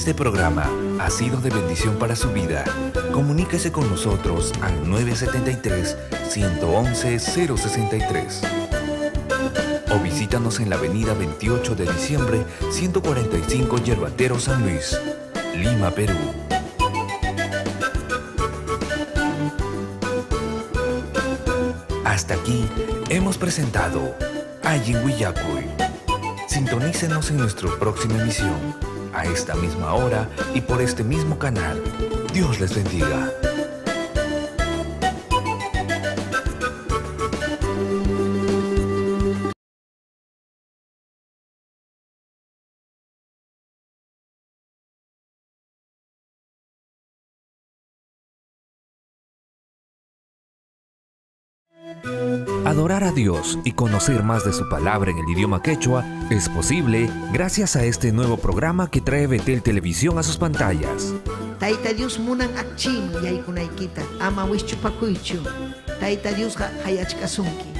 Este programa ha sido de bendición para su vida, comuníquese con nosotros al 973-111-063 o visítanos en la avenida 28 de diciembre, 145 Yerbatero San Luis, Lima, Perú. Hasta aquí hemos presentado Allin Willakuy. Sintonícenos en nuestra próxima emisión, a esta misma hora y por este mismo canal. Dios les bendiga. Adorar a Dios y conocer más de su palabra en el idioma quechua es posible gracias a este nuevo programa que trae Betel Televisión a sus pantallas. Tayta Dios munan akchiman yaykunaykita ama wischupakuychu. Tayta Diosqa qayachkasunki.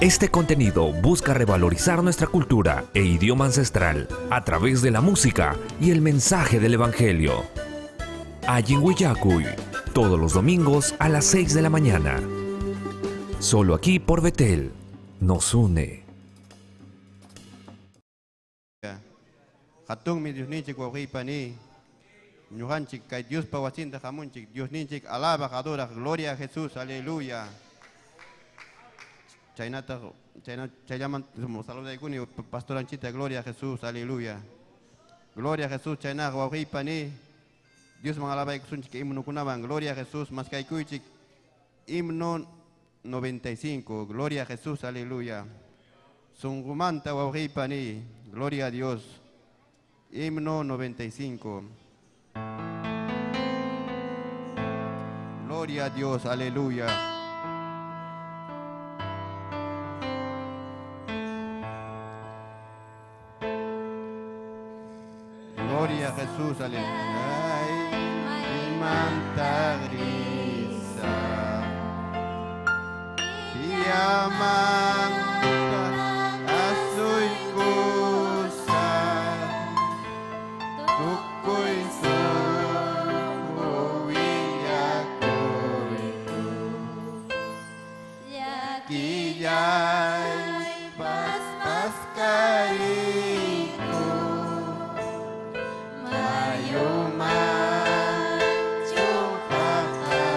Este contenido busca revalorizar nuestra cultura e idioma ancestral a través de la música y el mensaje del Evangelio. Allin Willakuy, todos los domingos a las 6 de la mañana. Solo aquí por Betel, nos une. Hatunmi Diosninchik wawqiypani. Ñuqanchik kay Diospa wasinta hamunchik. Diosninchik alabaq, adoraq. Gloria a Jesús, aleluya. Chaynata, chayna, chayllaman saludaykuni pastoranchita, gloria a Jesús, aleluya. Gloria a Jesús, chaynaqa wawqiypani. Diosman alabaykusunchik himnokunawan, gloria a Jesús, maskaykuychik. Himno 95, gloria a Jesús, aleluya. Sunqumanta wawqiypani, gloria a Dios. Himno 95. Gloria a Dios, aleluya. Gloria a Jesús, aleluya. Ay, manta grisa, diamanta asuykusa, tukuy sunqu willakuyku, llakillay paspaskariyku, mayuman chupaqayku.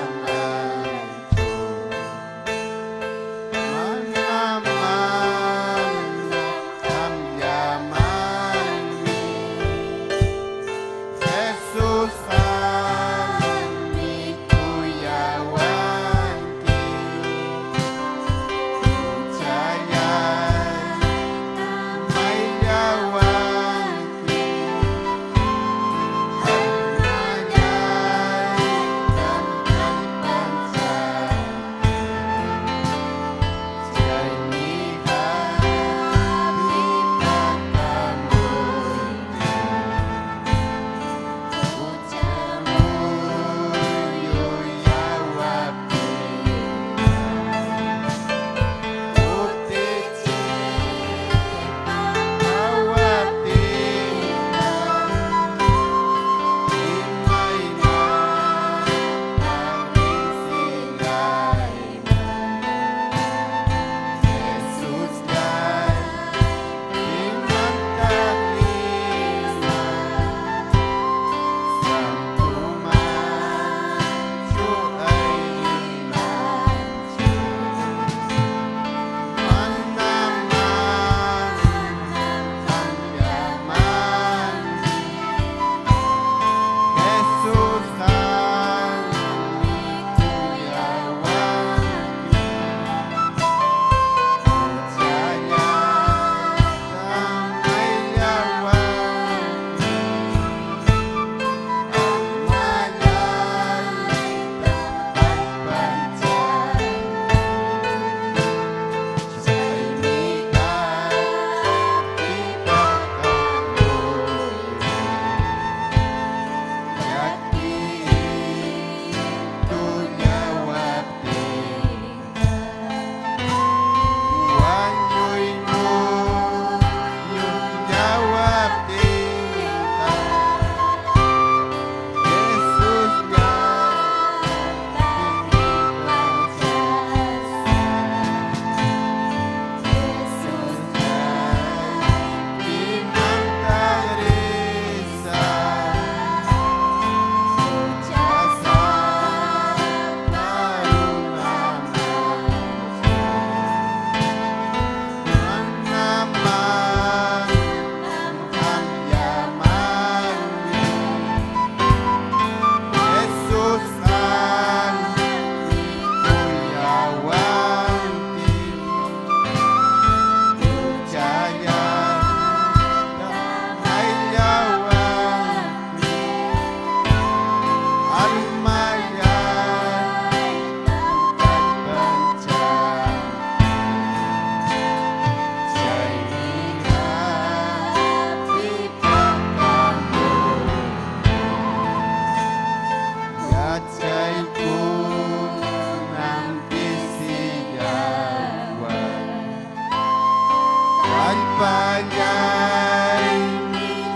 Kallpallay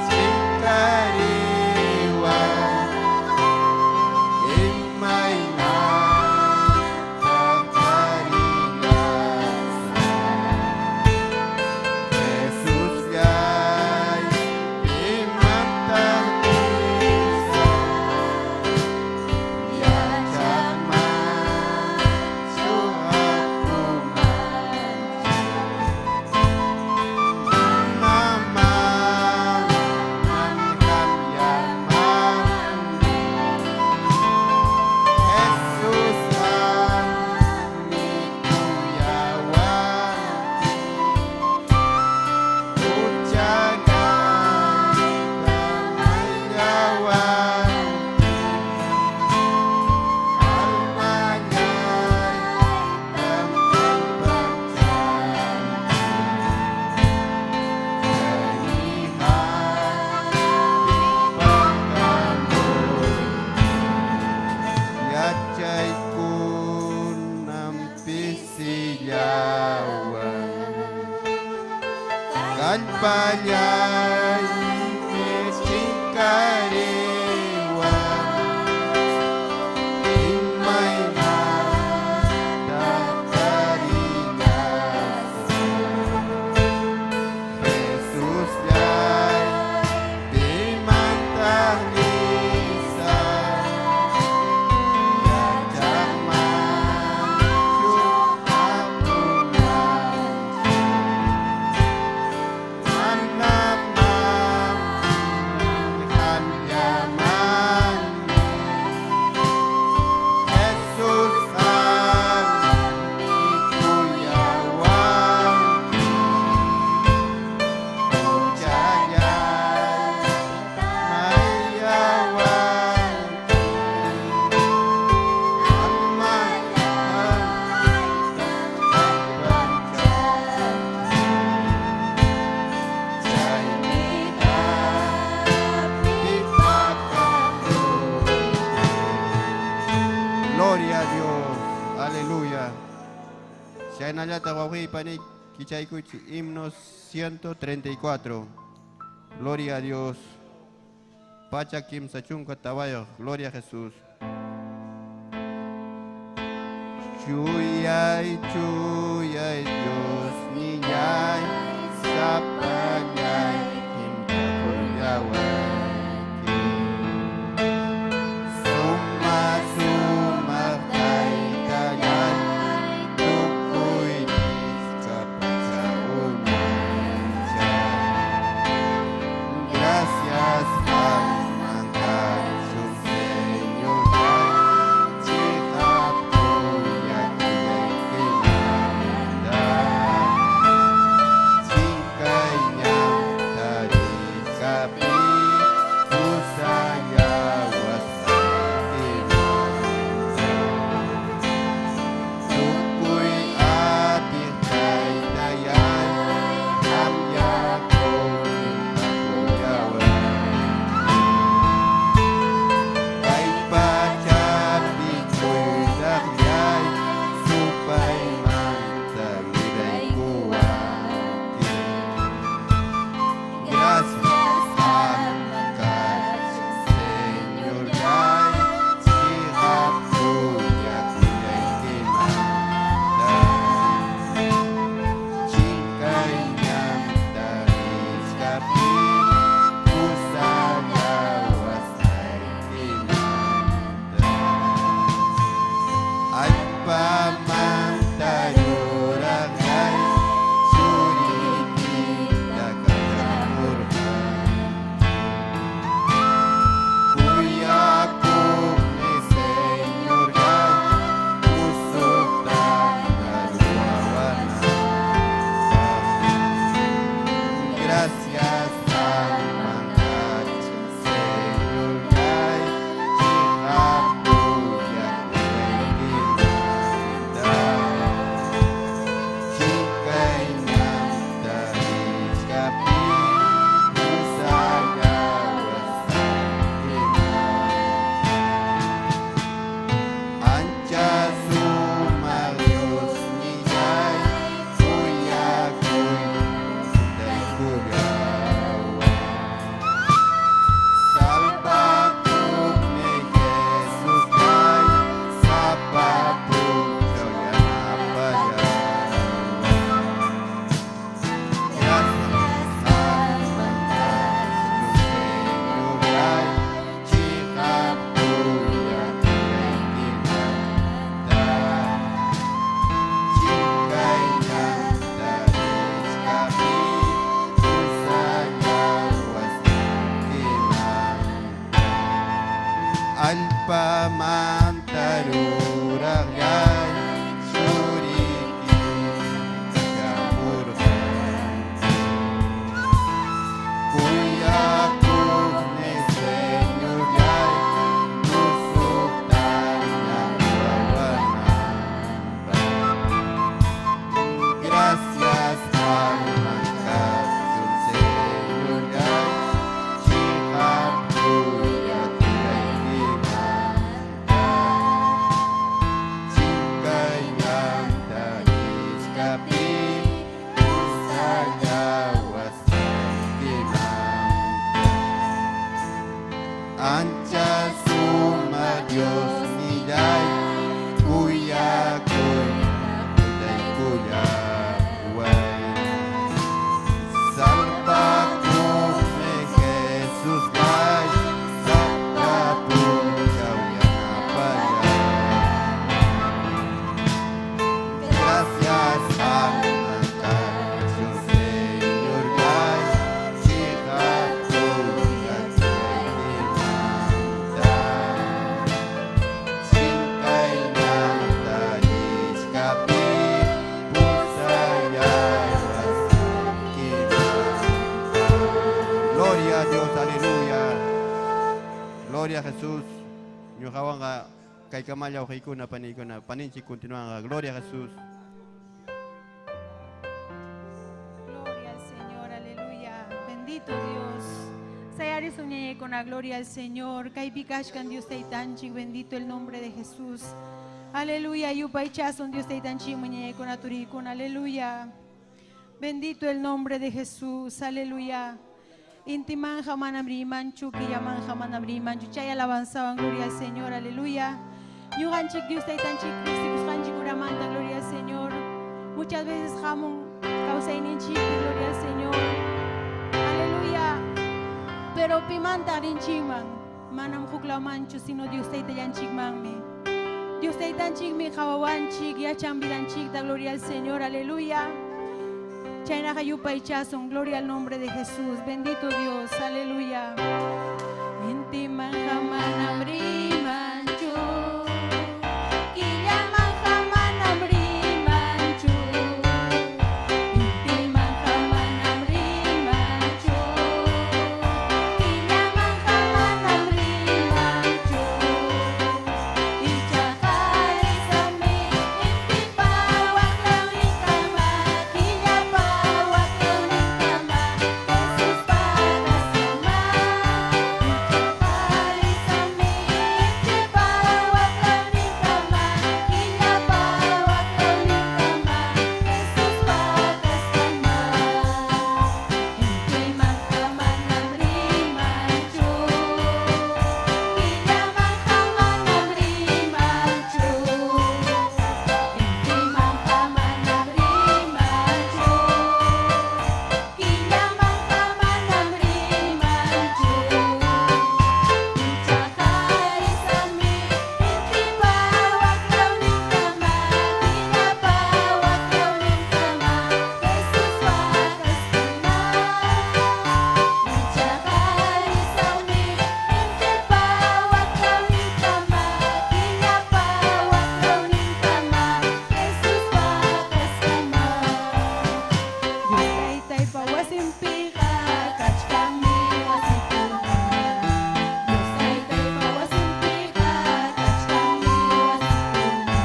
chinkariwan imaynata tarillasaq Jesusllay pimantaq risaq yachaqmanchu apumanchu Manamam qamllamanmi Jesus qammi kuyawanki huchallayta mayllawanki almallaytam kallpachanki chaymi hapi pakamuyki yachaykunam pisillawan kallpallay chinkariwan imaynata tarillasaq Jesusllay pimantaq risaq yachaqmanchu apumanchu manamam qamllamanmi Jesus qammi kuyawanki huchallayta mayllawanki almallayta kallpachanki chaymi hapi pakamuyki. Gloria a Dios, aleluya. Chaynallata wawqiypani kichaykuchi himno 134. Gloria a Dios. 134, Gloria a Jesús. Chuyay, chuyay, Dios nillay, sapallay, kimtakullawanki. Suma, suma, taytallay, tukuy nisqa pacha unancha. Gracias qamman kachun Señorllay, chiqap kuyakuynikimanta. Chinkayninta. Ancha suma Dios nillay kuyakuy kuyaykullaway Salvakuqmi Jesus kay sapa punchaw yanapallay. Gracias al Señor kay chiqap kuyakuynikimanta. Chinkaynanta richkapi pusallawasqaykimanta. Gloria a Dios, aleluya. Gloria a Jesús. Ñuqawanqa kaykamalla wawqiykuna paniykuna paninchik continuanqa. Gloria a Jesús. Gloria al Señor, aleluya. Bendito Dios. Sayarisun ñañaykuna, gloria al Señor. Kaypi kachkan Dios Taytanchik, bendito el nombre de Jesús. Aleluya, yupaychasun Dios Taytanchik, ñañaykuna turiykuna, aleluya. Bendito el nombre de Jesús, aleluya. Intimanja manam rimanchu, killamanja manam rimanchu. Chay alabanzaban, gloria al Señor, aleluya. Ñuqanchik Dios Taytanchik, Cristo uramanta, gloria al Señor. Muchas veces hamun kawsayninchik, gloria al Señor. Aleluya. Pero pimanta rinchikman, manam huklamanchu, sino Dios Taytallanchikmanmi. Dios Taytanchikmi qawawanchik, yachan vidanchikta, gloria al Señor, aleluya. Chaynaqa yupaychasun, gloria al nombre de Jesús, bendito Dios, aleluya. Intimanja manam rimanchu, killamanja manam rimanchu, intimanja manam rimanchu, killamanja manam rimanchu, ichaqa risaqmi intipa waqlawninkama, killapa waqlawninkama, Jesuspa kasqanman. Ichaqa risaqmi intipa waqlawninkama, killapa waqlawninkama, Jesuspa kasqanman. Intimanja manam rimanchu, killamanja manam rimanchu, intimanja manam rimanchu, killamanja manam rimanchu, ichaqa risaqmi intipa waqlawninkama, killapa waqlawninkama, Jesuspa kasqanman. Ichaqa risaqmi intipa waqlawninkama, killapa waqlawninkama, Jesuspa kasqanman. Dios Taytaypa wasinpiqa kachkanmi wasikuna. Dios Taytaypa wasinpiqa kachkanmi wasikuna.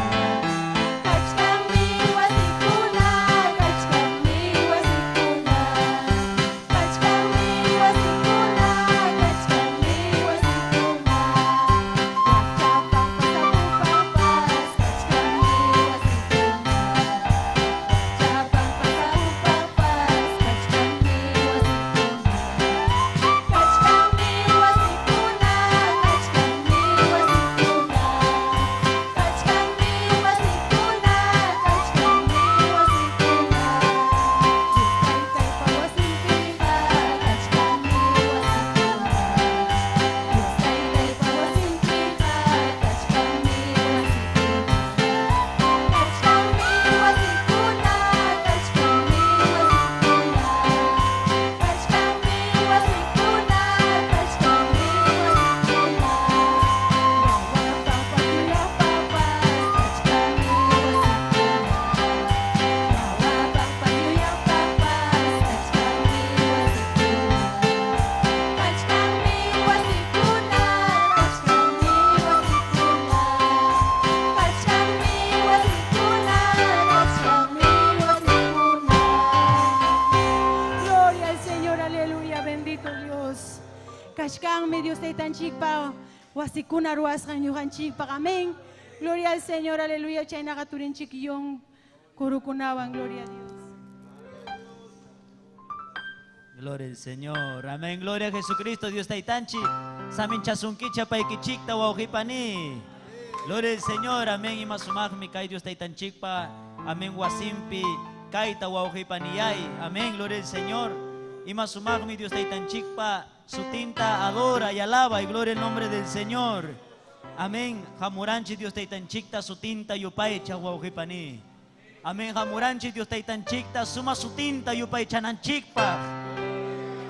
Kachkanmi wasikuna, kachkanmi wasikuna. Kachkanmi wasikuna, kachkanmi wasikuna. Wakchapaq pasapupapas kachkanmi wasikuna. Wakchapaq pasapupapas kachkanmi wasikuna. Kachkanmi wasikuna, kachkanmi wasikuna. Kachkanmi wasikuna, kachkanmi wasikuna. Dios Taytaypa wasinpiqa kachkanmi wasikuna. Dios Taytaypa wasinpiqa kachkanmi wasikuna. Kachkanmi wasikuna, kachkanmi wasikuna. Kachkanmi wasikuna, kachkanmi wasikuna. Wawapaq yuyaqpapas kachkanmi wasikuna. Wawapaq yuyaqpapas kachkanmi wasikuna. Kachkanmi wasikuna, kachkanmi wasikuna. Kachkanmi wasikuna, kachkanmi wasikuna. Gloria al Señor, aleluya, bendito Dios. Kachkanmi Dios Taytanchikpa wasikuna ruwasqan ñuqanchikpaq, amén. Gloria al Señor, aleluya. Chaynaqa turinchik yon kurukunawan, gloria a Dios. Gloria al Señor. Amén. Gloria a Jesucristo, Dios Taitanchi. Samin chasunkicha paykichikta wawqipani. Gloria al Señor. Amén. Ima sumaqmi kay Dios Taytanchikpa. Amén. Wasimpi kayta wawqipaniyay. Amén. Gloria al Señor. Ima sumaqmi Dios Taytanchikpa sutinta adora y alaba y gloria al nombre del Señor. Amén. Hamuranchi Dios Taytanchikta sutinta yupaycha wawqipani. Amén. Hamuranchi Dios Taytanchikta suma sutinta yupaychananchikpaq.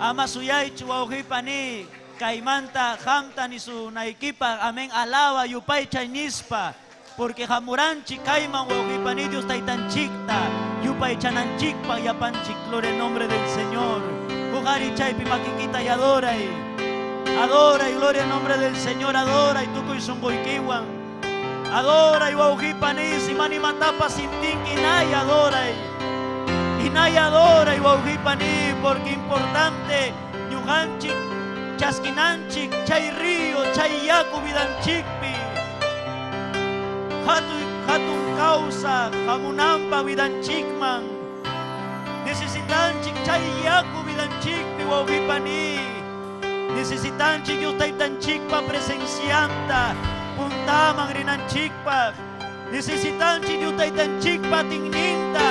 Ama suyaychu wawqipani kaymanta hamta nisunaykipaq. Amén. Alaba yupaychay nispa. Porque hamuranchi kayman wawqipani Dios Taytanchikta yupaychananchikpaq yapanchik. Gloria al nombre del Señor. Hukari chaypi makikita y adoray. Adora y gloria al nombre del Señor. Adora y tukuy sunquykiwan. Adora y wawqipani simanimatapa sintinki nay adora y nay adora y wawqipani porque importante ñuqanchik chaskinanchik chay río chay yaku vidanchikpi hatun causa hamunampa vidanchikman necesitanchik chay yaku vidanchikpi wawqipani necesitanchik Dios Taytanchikpa presencianta puntaman rinanchikpaq necesitanchik Dios Taytanchikpa tingninta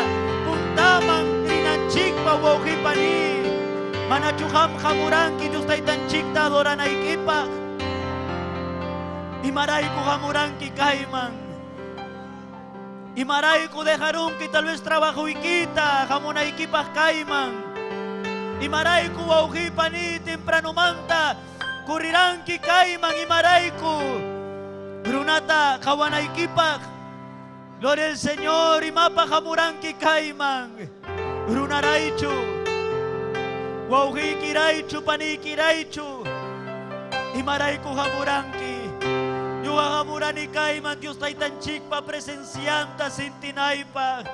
puntaman rinanchikpa wawqipani manachu qam hamuranki Dios Taytanchikta adoranaykipaq imarayku hamuranki kayman imarayku dejarunki tal vez trabajuykita hamunaykipaq kayman imarayku wawqipani tempranomanta kurriranki kayman imarayku runata qhawanaykipaq. Gloria al Señor imapaq hamuranki kayman runaraychu wawqiykiraychu paniykiraychu imarayku hamuranki ñuqa hamurani kayman Dios Taytanchikpa presencianta sintinaypaq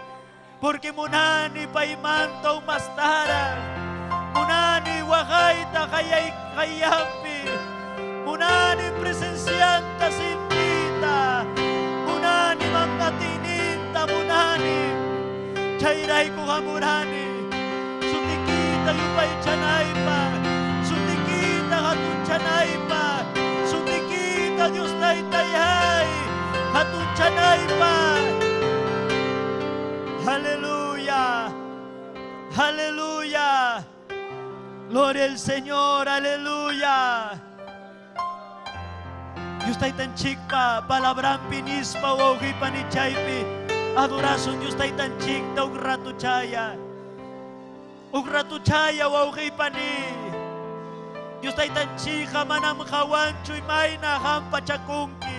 porque munani paymanta umastara munani waqayta qayllampi munani presencianta sintita munani mangatininta munani chayrayku hamurani sutikita yupaychanaypaq sutikita hatunchanaypaq sutikita Dios Taytayay hatunchanaypaq. Aleluya, aleluya, gloria al Señor, aleluya. Dios Taytanchikpa palabrampi nispa wawqipani chaypi adorasun Dios Taytanchikta huk ratuchaya huk ratuchaya wawqipani Dios Taytanchikqa manam qawanchu imayna hampachakunki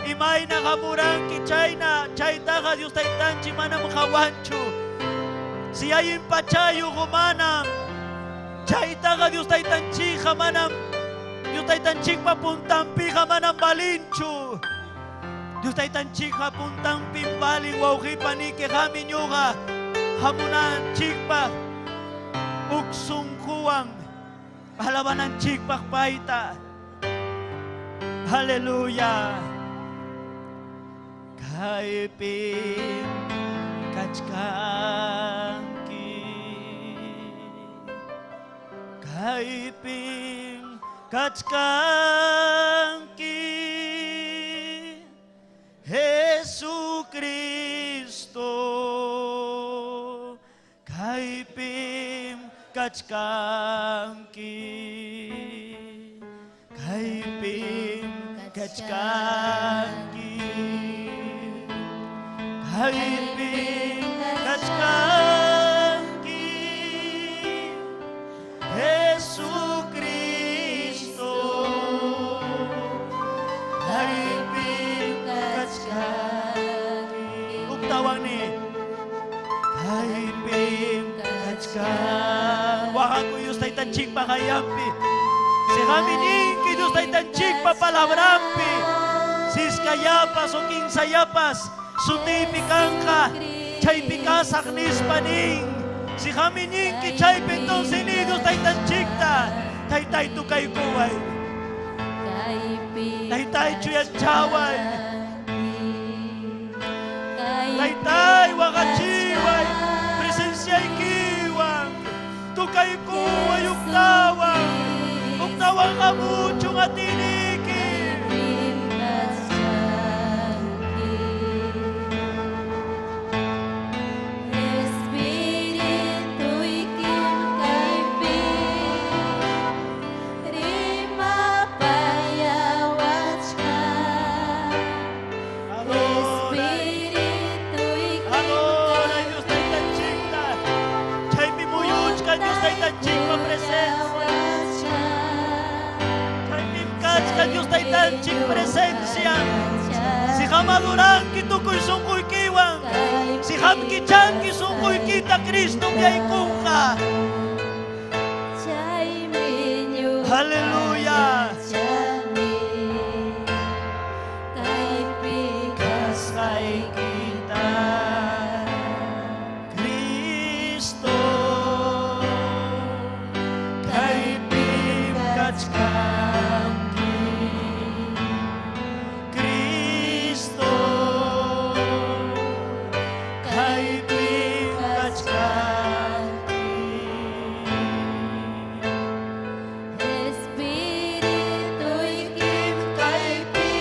imayna hamuranki chayna chaytaqa Dios Taytanchik manam qawanchu si allin pachayuq manam chaytaqa Dios Taytanchikqa manam Dios Taytanchikpa puntanpiqa manam balinchu Dios Taytanchikpa puntanpim balin wawqipaniki qami ñuqa hamunanchikpaq huk sunquwan alabananchikpaq payta. Aleluya. Kaypim kachkanki kaypim kachkanki Jesucristo kaypim kachkanki kaypim kachkanki kaypim kachkanki Jesucristo kaypim kachkanki uktawani kaypim kachkanki waqakuy Dios Taytanchikpa qayllanpi siqami ninki Dios Taytanchikpa palabrampi siskayapas o kinsayapas sutiypi kanqa chaypi kasaq nispa nin siqami ninki chaypi entonces ni Dios Taytanchikta taytay tukaykuway taytay chuyanchaway taytay waqachiway presenciaykiwan tukuy Muyukaykuway uktawan. Uktawan hamuchun atiniki. Adora. Adora Dios Taytanchikta. Chaypi muyuchkan Dios Taytanchikpa presencia. Chaypim kachkan Dios Taytanchik presencia. Si qam adoranki tukuy sunquykiwan. Si qam kichanki sunquykita Cristom yaykunqa. Aleluya. Kasqaykita Cristo kaypim kachkanki Cristo kaypim kachkanki. Espirituykim Kaypi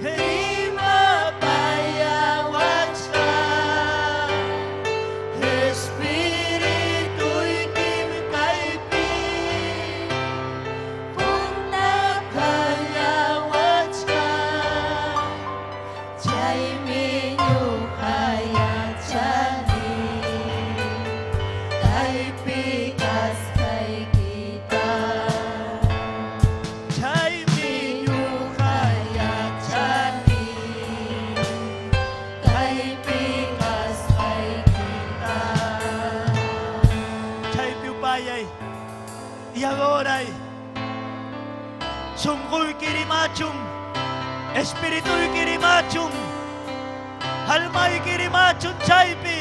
rimapayawachkan Espirituykim kaypi puntapayawachkan chaymi ñuqa yachani kaypi kasqaykita. Chaymi ñuqa yachani Kaypi kasqaykita. Chaypi upayay y adoray. Sunquyki rimachun, espirituyki rimachun, almayki rimachun chaypi.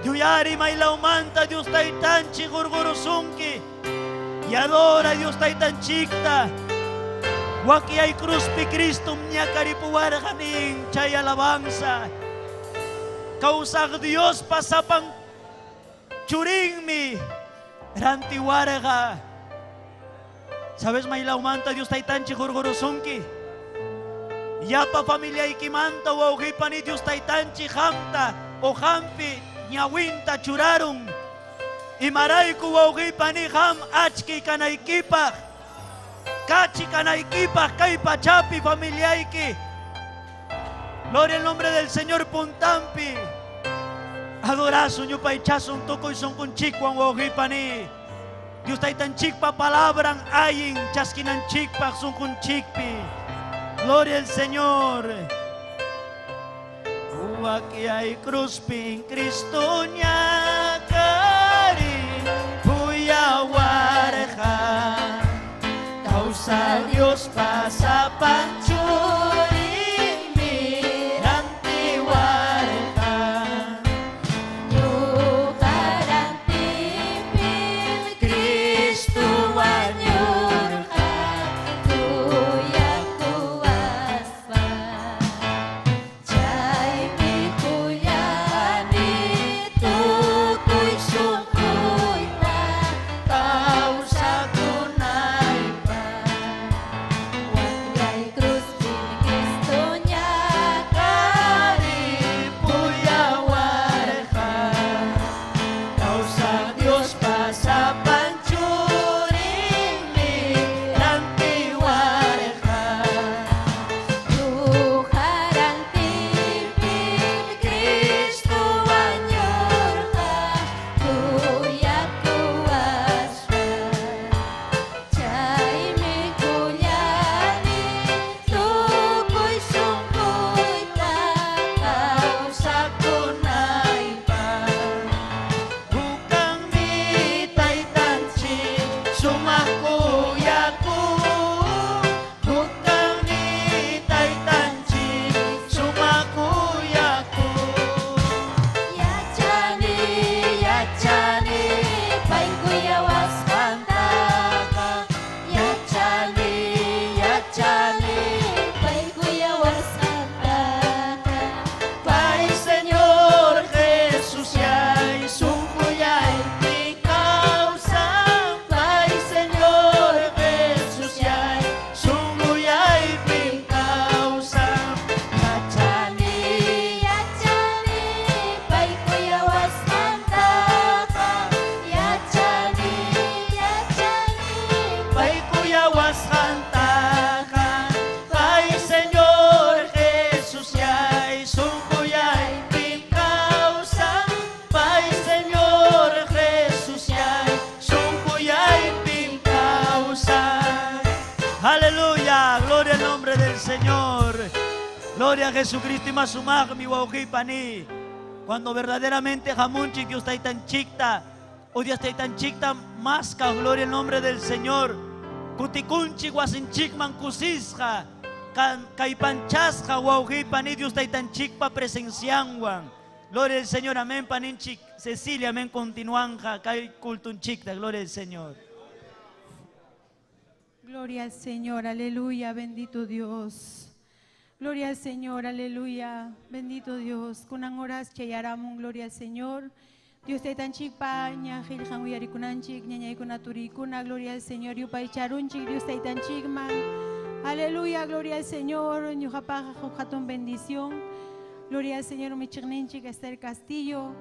Yuyari maylawmanta Dios Taytanchik hurqurusunki. Y adora Dios Taytanchikta. Wakyay cruzpi Cristom ñakaripuwarqa nin chay alabanza. Kawsaq Dios pasapan churinmi rantiwarqa. ¿Sabes maylawmanta Dios Taytanchik hurqurusunki? Yapa familiaykimanta wawqipani Dios Taytanchik qamta o qampi ñawinta churarun. Imarayku wawqipani qam achki kanaykipaq. Kachi kanaykipaq kay pachapi familiayki. Gloria al nombre del Señor puntampi. Adorasun yupaychasun tukuy sunqunchikwan wawqipani. Dios Taytanchikpa palabran ayin chaskinanchikpaq sunqunchikpi. Gloria al Señor. Wakyay cruzpin Cristo ñakari puyawarqa. Kawsaq Dios pasapan churinmi rantiwarqa. Ñuqa rantipim Cristo wañurqa kuyakuwaspa. Chaymi kuyani tukuy sunquyta kawsakunaypaq. Wakyay cruz Gloria a Jesucristo y masumaqmi wawqipani. Cuando verdaderamente hamunchik Dios taytanchikta o Dios taytanchikta maska gloria al nombre del Señor. Kutikunchik wasinchikman kusisqa kaypanchasqa wawqipani Dios taytanchikpa presencianwan. Gloria al Señor, amén, paninchik Cecilia, amén, continuanja, kay kultunchikta, gloria al Señor. Gloria al Señor, aleluya, bendito Dios. Gloria al Señor, aleluya, bendito Dios. Kunan horas chayaramun, gloria al Señor. Dios taytanchikpa ña qillqan uyarikunanchik, ñañaykuna turikuna, gloria al Señor. Yupaycharunchik, Dios taytanchikman. Aleluya, gloria al Señor. Ñuqapaq huk hatun bendición. Gloria al Señor, michiqninchik Esther Castillo.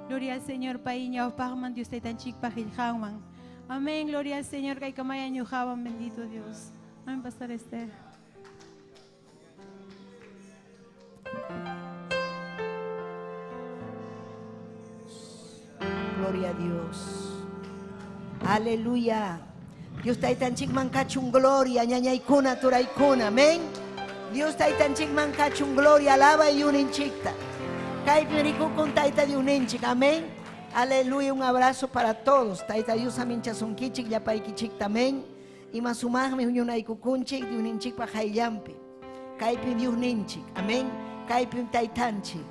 Gloria al Señor, pay ñawpaqman, Dios taytanchikpa qillqanman. Amén, gloria al Señor, kaykamaya ñuqawan, bendito Dios. Amén, Pastor Esther. Gloria a Dios. Aleluya. Dios taytanchikman kachun gloria, ñañaykuna, turaykuna. Amén. Dios taytanchikman kachun gloria, alaba y uninchikta. Kaypi rikukun tayta Diosninchik. Amén. Aleluya, un abrazo para todos. Tayta Dios aminchasunkichik, llapaykichikta. Amén. Ima sumaqmi huñunaykukunchik, Diosninchikpa hayllampi. Kaypim Diosninchik. Amén. Kaypim taytanchik.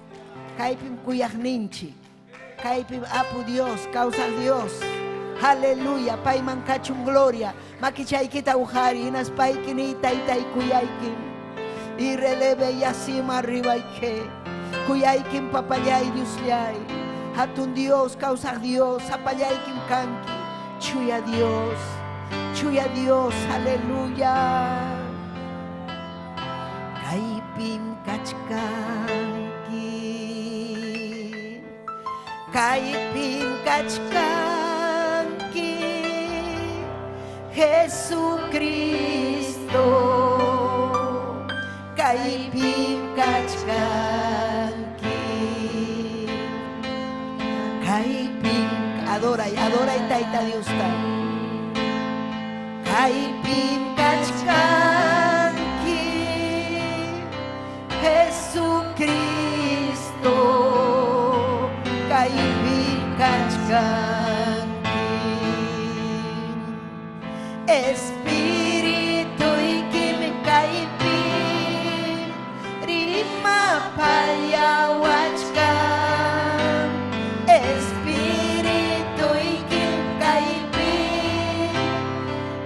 Kaypim kuyaqninchik. Kaypim apu Dios, kawsaq Dios. Aleluya, payman kachun gloria. Makichaykita ujari, hinaspayki ni taytay kuyaykim. Y releve y acima arriba y que. Kuyaykim papayay Diosllay. Hatun Dios, kawsaq Dios, apayaykim kanki. Chuya Dios, chuya Dios, aleluya. Kaypim kachkanki. Kaypim kachkanki. Jesucristo. Kaypim kachkanki. Kaypim, adora y adora y tayta Diosta. Kaypim kachkanki. Jesucristo. Kaypim kachkanki. Espirituykim kaypim rimapayawachkan. Espirituykim kaypim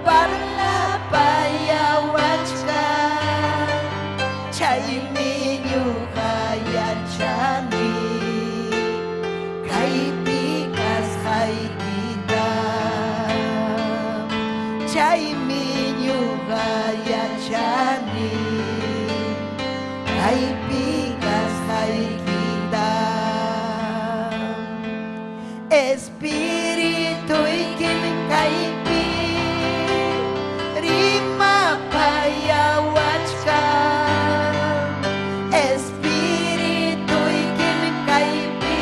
parlapayawachkan. Chaymi ñuqa yachani kaypi kasqaykita. Chaymi ñuqa yachani kaypi kasqaykita. Espirituykim kaypi rimapayawachkan. Espirituykim kaypi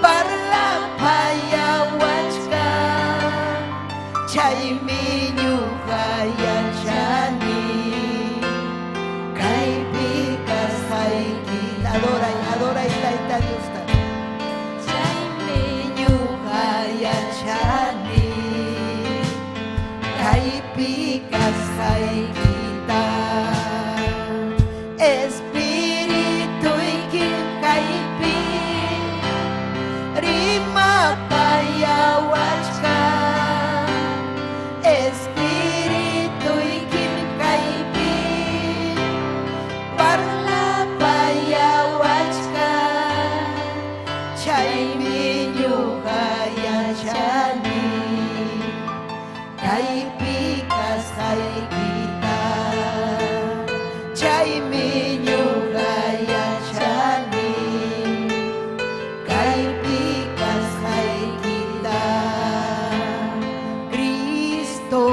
parlapayawachkan. Chaymi ñuqa yachani kaypi kasqaykita. Adora, adora y tayta Diosta. Chaymi ñuqa yachani kaypi kasqaykita. Espirituykim kaypi rimapayawachkan. Espirituykim kaypi parlapayawachkan. Chaymi ñuqa yachani kaypi kasqaykita. Chaymi ñuqa yachani kaypi kasqaykita. Cristo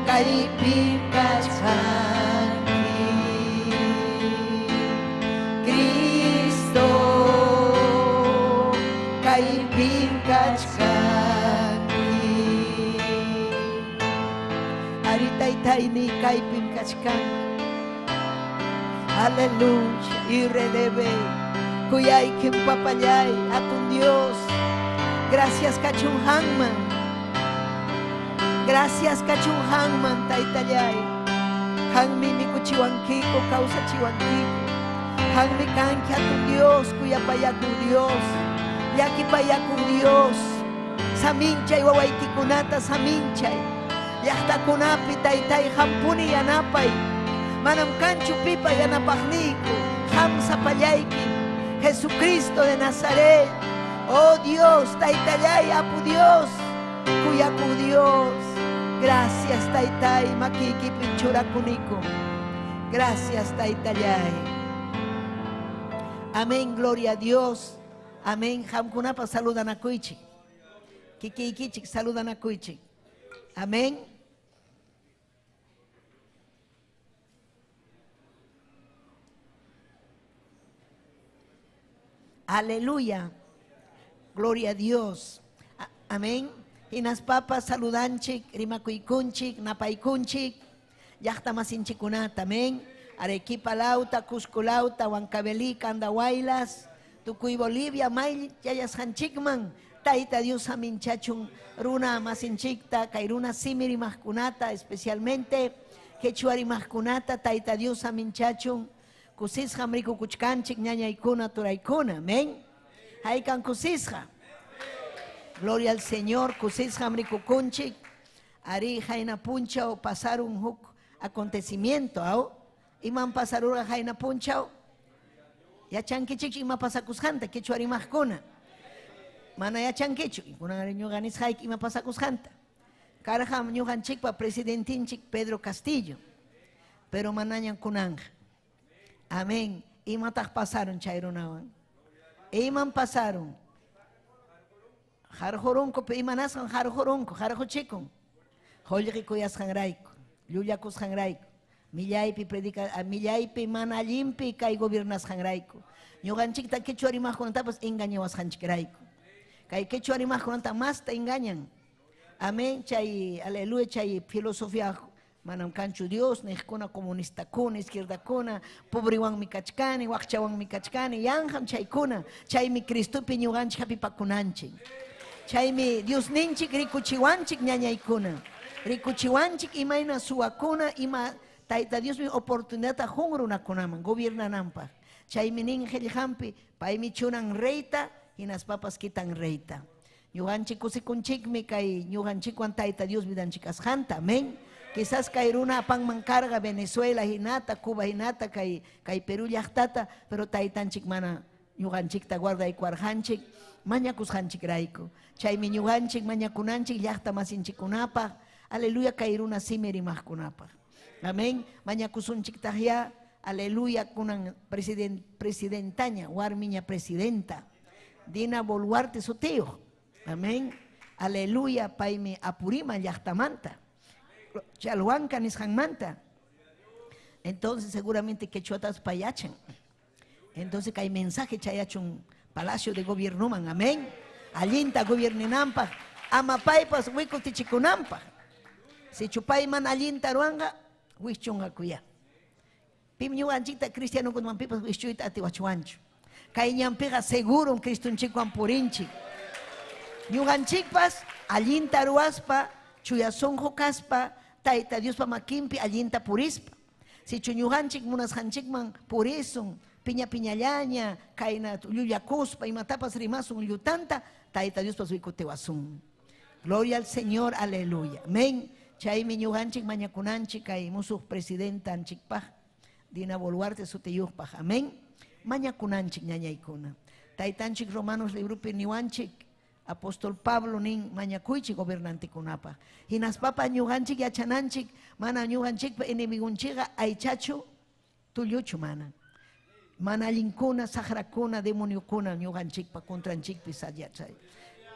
kaypi kachkanki. Cristo kaypi kachkanki. Ari taytayni kaypim kachkanki. Aleluya. Irelebe. Kuyaykim papallay. Atun Dios. Gracias kachunhanman. Gracias kachunhanman taytallay. Hanmi mikuchiwankiko kawsachiwankiko. Hanmi kanki atun Dios, kuyapayakun Dios. Llakipayakun Dios. Saminchay wawaykikunata saminchay. Llaqtakunapi taytay hampuni yanapay. Manam kanchu pipa yanapaqniyku. Ham sapallayki. Jesucristo de Nazaret. Oh Dios, taytallay, apu Dios. Kuyaku Dios. Gracias taytay, makiykipi churakuniku. Gracias taytallay. Amén, gloria a Dios. Amén. Hamkunapa saludanakuychik. Kikiykichik saludanakuychik. Amén. Aleluya. Gloria a Dios. Amén. Hinaspapas saludanchik, rimakuykunchik, napaykunchik, llaqta masinchikunata, amén. Arequipa lauta, Cusco lauta, Huancavelica, Andahuaylas, Tucuy Bolivia, may yayasqanchikman, Tayta Dios aminchachun, runa masinchikta, kay runa simirimaqkunata, especialmente quechuarimaqkunata, Tayta Dios aminchachun, kusisqam rikukuchkanchik, ñañaykuna, turaykuna, amén. Haykan kusisqa. Gloria al Señor, kusisqam rikukunchik, ari hayna punchaw pasarun huk acontecimiento, aw? Iman pasarurqa hayna punchaw? Yachankichik ima pasakusqanta, quechua rimaqkuna. Mana yachankichu, kunan ñuqa nisqayki ima pasakusqanta. Karqam ñuqanchikpa presidentinchik Pedro Castillo, pero manañam kunanja. Amén. Imataq pasaron chay runawan? Iman pasaron? Harjurunku, imanasqan harjurunku, harjuchikun. Qullqi kuyasqanrayku, llullakusqanrayku, millaypi predica, millaypi mana allinpi kay gobiernasqanrayku. Ñuqanchikta quechua rimaqkunatapas engañawasqanchikrayku. Kay quechua rimaqkunata masta engañan. Amén, chay, aleluya, chay filosofía manam kanchu Dios, niqkuna comunistakuna, izquierdakuna, pobriwanmi kachkani, waqchawanmi kachkani, yanqam chaykuna, chaymi Cristopi ñuqanchik hapipakunanchik. Chaymi Dios ninchik rikuchiwanchik ñañaykuna, rikuchiwanchik imayna suwakuna, ima Tayta Diosmi oportunidadta qun runakunaman gobiernananpaq. Chaymi nin qillqanpi, paymi churan reyta, hinaspapas quitan reyta. Ñuqanchik kusikunchikmi kay ñuqanchikwan Tayta Dios vidanchik kasqanta, amén. Quizás kay runa apanman karqa Venezuela hinata, Cuba hinata, kay Perú llaqtata, pero taytanchik mana ñuqanchikta guardaykuwarqanchik, mañakusqanchikrayku. Chaymi ñuqanchik mañakunanchik llaqta masinchikkunapaq, aleluya, kay runa simi rimaqkunapaq. Amén. Mañakusunchiktaq ya, aleluya, kunan presidentaña, warmiña presidenta, Dina Boluarte sutiyuq. Amén. Aleluya, paymi Apurima llaqtamanta. Chalhuanca nisqanmanta. Entonces seguramente quechuatas payachan. Entonces kay mensaje chayachun Palacio de Gobiernoman, amén. Allinta gobierninampaq, ama paypas wikutichikunampaq. Sichu payman allinta ruwanqa, wischunqakuya. Pim ñuqanchikta cristianokunaman pipas wischuyta atiwachuwanchu. Kay ñanpiqa segurum Cristonchikwan purinchik. Ñuqanchikpas allinta ruwaspa, chuya sunqu kaspa, Tayta Diospa makinpi allinta purispa. Sichu ñuqanchik munasqanchikman purisun, piña piñallaña, kayna llullakuspa, imatapas rimasun llutanta, Tayta Diospas wikutiwasun. Gloria al Señor, aleluya. Amén. Chaymi ñuqanchik mañakunanchik kay musuq presidentanchikpaq, Dina Boluarte sutiyuqpaq. Amén. Mañakunanchik ñañaykuna. Taytanchik Romanos librupi niwanchik, Apóstol Pablo nin mañakuychik gobernantikunapaq. Hinaspapa ñuqanchik yachananchik, mana ñuqanchikpa enemigunchikqa aychachu, tulluchu mana. Mana allinkuna, saqrakuna, demoniokuna ñuqanchikpa contranchikpi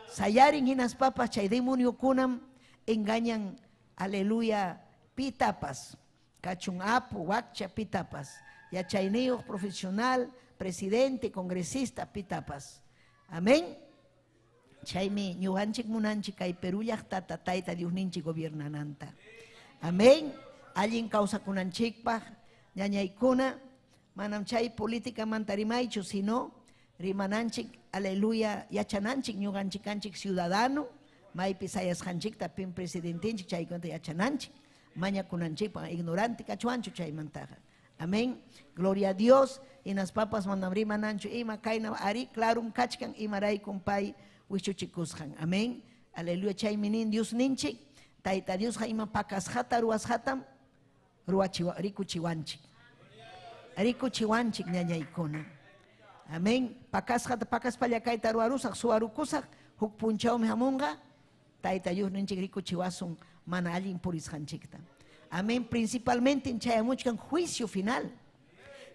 sayarin hinaspapa chay demoniokunam engañan, aleluya, pitapas, kachun apu, wakcha pitapas, yachayniyuq profesional, presidente, congresista pitapas. Amén. Chaymi ñuqanchik munanchik kay Perú llaqtata Tayta Diosninchik gobiernananta. Amén. Allin kawsakunanchikpaq, ñañaykuna, Manam chay políticamanta rimaychu, sino rimananchik, aleluya, yachananchik, ñuqanchik kanchik ciudadano, maypi sayasqanchikta pim presidentenchik chaykunata yachananchik, mañakunanchikpaq ignorante kachwanchu chaymantaqa. Amén. Gloria a Dios. Hinaspapas manam rimananchu ima kayna ari clarum kachkan imaraykum pay wichuchikusqan. Amén. Aleluya. Chaymi nin Dios ninchik, Tayta Diosqa ima pakasqata ruwasqatam ruwachiwa rikuchiwanchik. Rikuchiwanchik ñañaykuna. Amén. Pakasqata pakaspalla kayta ruwarusaq, suwarukusaq, huk punchawmi hamunqa, Tayta Dios ninchik rikuchiwasun mana allin purisqanchikta. Amén. Principalmente chayamuchkan juicio final.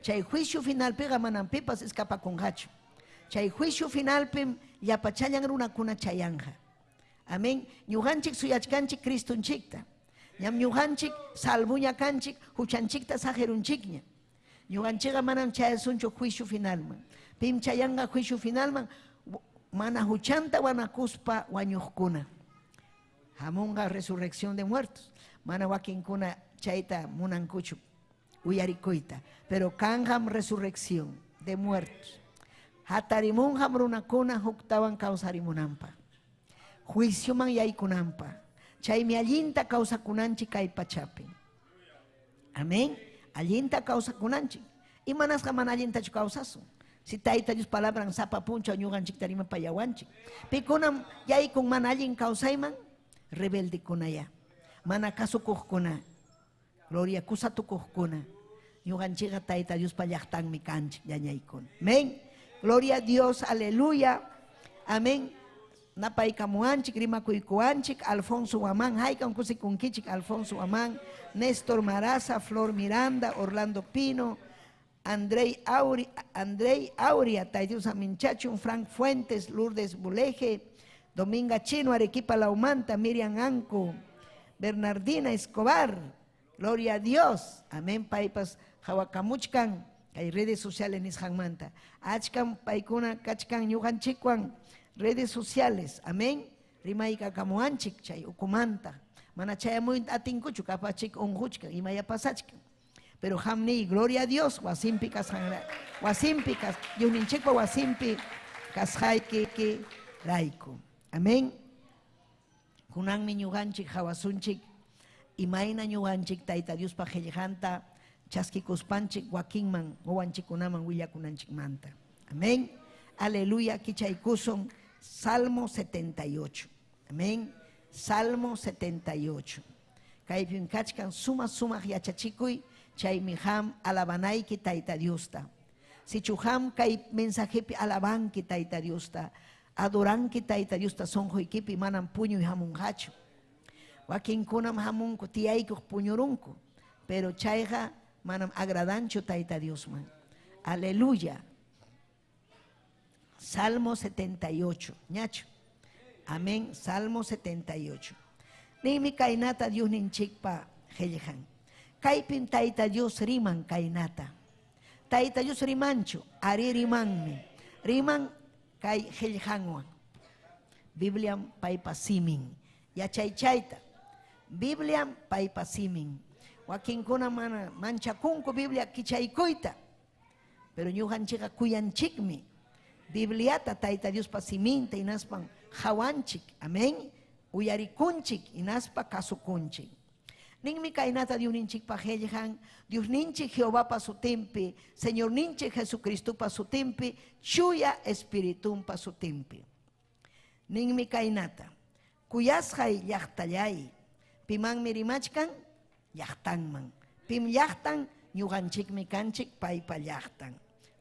Chay juicio finalpiqa manam pipas escapakunqachu. Chay juicio finalpim llapachallan runakuna chayanja. Amén. Ñuqanchik suyachkanchik Cristonchikta. Ñam ñuqanchik salvuña kanchik, huchanchikta sajerunchikña. Ñuqanchikqa manam chayasunchu juicio finalman. Pim chayanqa juicio finalman, mana huchanta wanakuspa wañuqkuna. Hamunqa resurrección de muertos. Mana wakinkuna chayta munankuchu uyarikuyta. Pero kanqam resurrección de muertos. Hatarimunqam runakuna huktawan kawsarimunanpaq. Juicioman yaykunanpaq. Chaymi allinta kawsakunanchik kay pachapi. Amén. Allinta kawsakunanchik. Imanasqa mana allintachu kawsasun. Si Tayta Dios palabran sapa punchaw ñuqanchikta rimapayawanchik. Pikunam yaykun mana allin kawsayman, rebeldekunaya. Mana kasukuqkuna. Gloria kusatukuqkuna. Ñuqanchikqa Tayta Diospa llaqtanmi kanchik ñañaykuna. Amén. Gloria a Dios, aleluya. Amén. Napaykamuanchik, rimakuykuanchik, Alfonso Guamán, haykan kusikunkichik, Alfonso Guamán, Néstor Maraza, Flor Miranda, Orlando Pino, Andrei Auri, Andrei Auria, Taydius Aminchachun, Frank Fuentes, Lourdes Buleje, Dominga Chino, Arequipa Laumanta, Miriam Anco, Bernardina Escobar, Gloria a Dios, amén, paypas, Hawakamuchkan, hay redes sociales nisqanmanta, achkan paykuna kachkan ñuqanchikwan, redes sociales, amén, rimaykakamuanchik chay ukumanta, mana chayamuyta atinkuchu, kapachik unquchkan, imaya pasachkan. Pero hamni, gloria a Dios, wasimpi kasqanra, wasimpi kas, Diosninchikpa wasimpi kasqayki rayku. Amén. Kunanmi ñuqanchik hawasunchik, imayna ñuqanchik Tayta Diospa qillqanta chaskikuspanchik wakinman wawanchikkunaman willakunanchikmanta. Amén. Aleluya, kichaykusun Salmo 78. Amén. Salmo 78. Kaypim kachkan suma sumaq yachachikuy, chaymi ham alabanayki Tayta Diosta. Sichu ham kay mensajepi alabanki Tayta Diosta, adoranki Tayta Diosta sunquykipi manam puñuy hamunqachu. Wakinkunam hamunku tiyaykuq puñurunku, pero chayqa manam agradanchu Tayta Diosman. Aleluya. Salmo 78, ñachu. Amén, Salmo 78. Ninmi kaynata Dios ninchikpa qillqan. Kaypim Tayta Dios riman kaynata. Tayta Dios rimanchu, ari rimanmi. Riman kay qillqanwan. Bibliam paypa simin. Yachay chayta. Bibliam paypa simin. Wakinkuna mana manchakunku Biblia kichaykuyta. Pero ñuqanchikqa kuyanchikmi. Bibliata Tayta Diospa siminta hinaspan hawanchik. Amén. Uyarikunchik hinaspa kasukunchik. Ninmi kaynata Diosninchikpa qillqan, Diosninchik Jehovapa sutinpi, Señorninchik Jesucristopa sutinpi, Chuya Espiritumpa sutinpi. Ninmi kaynata, kuyasqay llaqtallay, pimanmi rimachkan, llaqtanman. Pim llaqtan, ñuqanchikmi kanchik paypa llaqtan.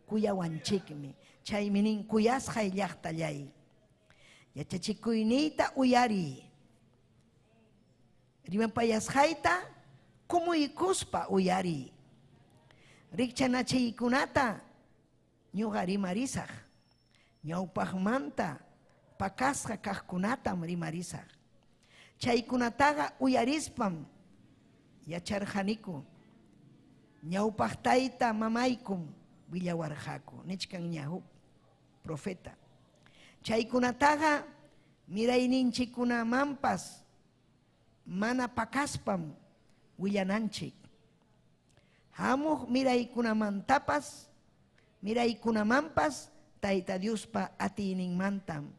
Kuyawanchikmi, chaymi nin kuyasqay llaqtallay. Yachachikuyniyta uyariy. Rimapayasqayta kumuykuspa uyariy. Rikchanachiykunata ñuqa rimarisaq. Ñawpaqmanta pakasqa kaqkunatam rimarisaq. Chaykunataqa uyarispam yacharqaniku. Ñawpaq tayta mamaykum willawarqaku. Nichkan ña huk profeta. Chaykunataqa mirayninchikkunamanpas mana pakaspam willananchik. Hamuq miraykunamantapas, miraykunamanpas Tayta Diospa atiyninmantam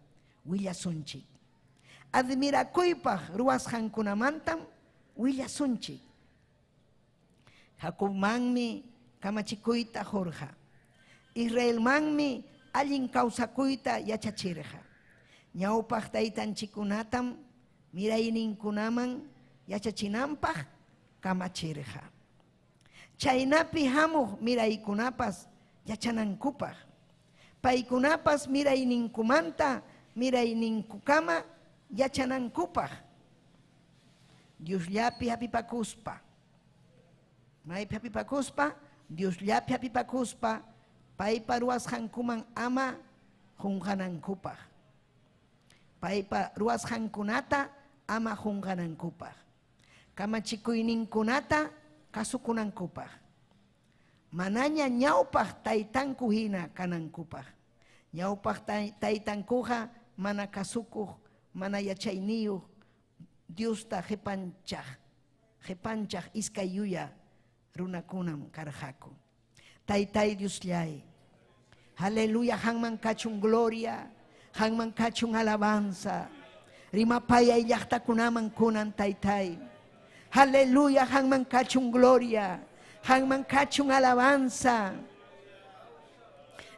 willasunchik. Admirakuypaq ruwasqankunamantam willasunchik. Jacobmanmi kamachikuyta qurqa. Israelmanmi allin kawsakuyta yachachirqa. Ñawpaq taytanchikkunatam mirayninkunaman yachachinanpaq kamachirqa. Chaynapi hamuq miraykunapas yachanankupaq. Paykunapas mirayninkumanta mirayninkukama yachanankupaq. Diosllapi hapipakuspa. Maypi hapipakuspa? Diosllapi hapipakuspa paypa ruwasqankuman ama qunqanankupaq. Paypa ruwasqankunata ama qunqanankupaq. Kamachikuyninkunata kasukunankupaq. Manaña ñawpaq taytanku hina kanankupaq. Ñawpaq taytankuqa mana kasukuq, mana yachayniyuq, Diosta qipanchaq, qipanchaq iskay yuya runakunam karqaku. Taytay Diosllay, aleluya, qanman kachun gloria, qanman kachun alabanza. Rimapayay llaqtakunaman kunan taytay. Aleluya, qanman kachun gloria, qanman kachun alabanza.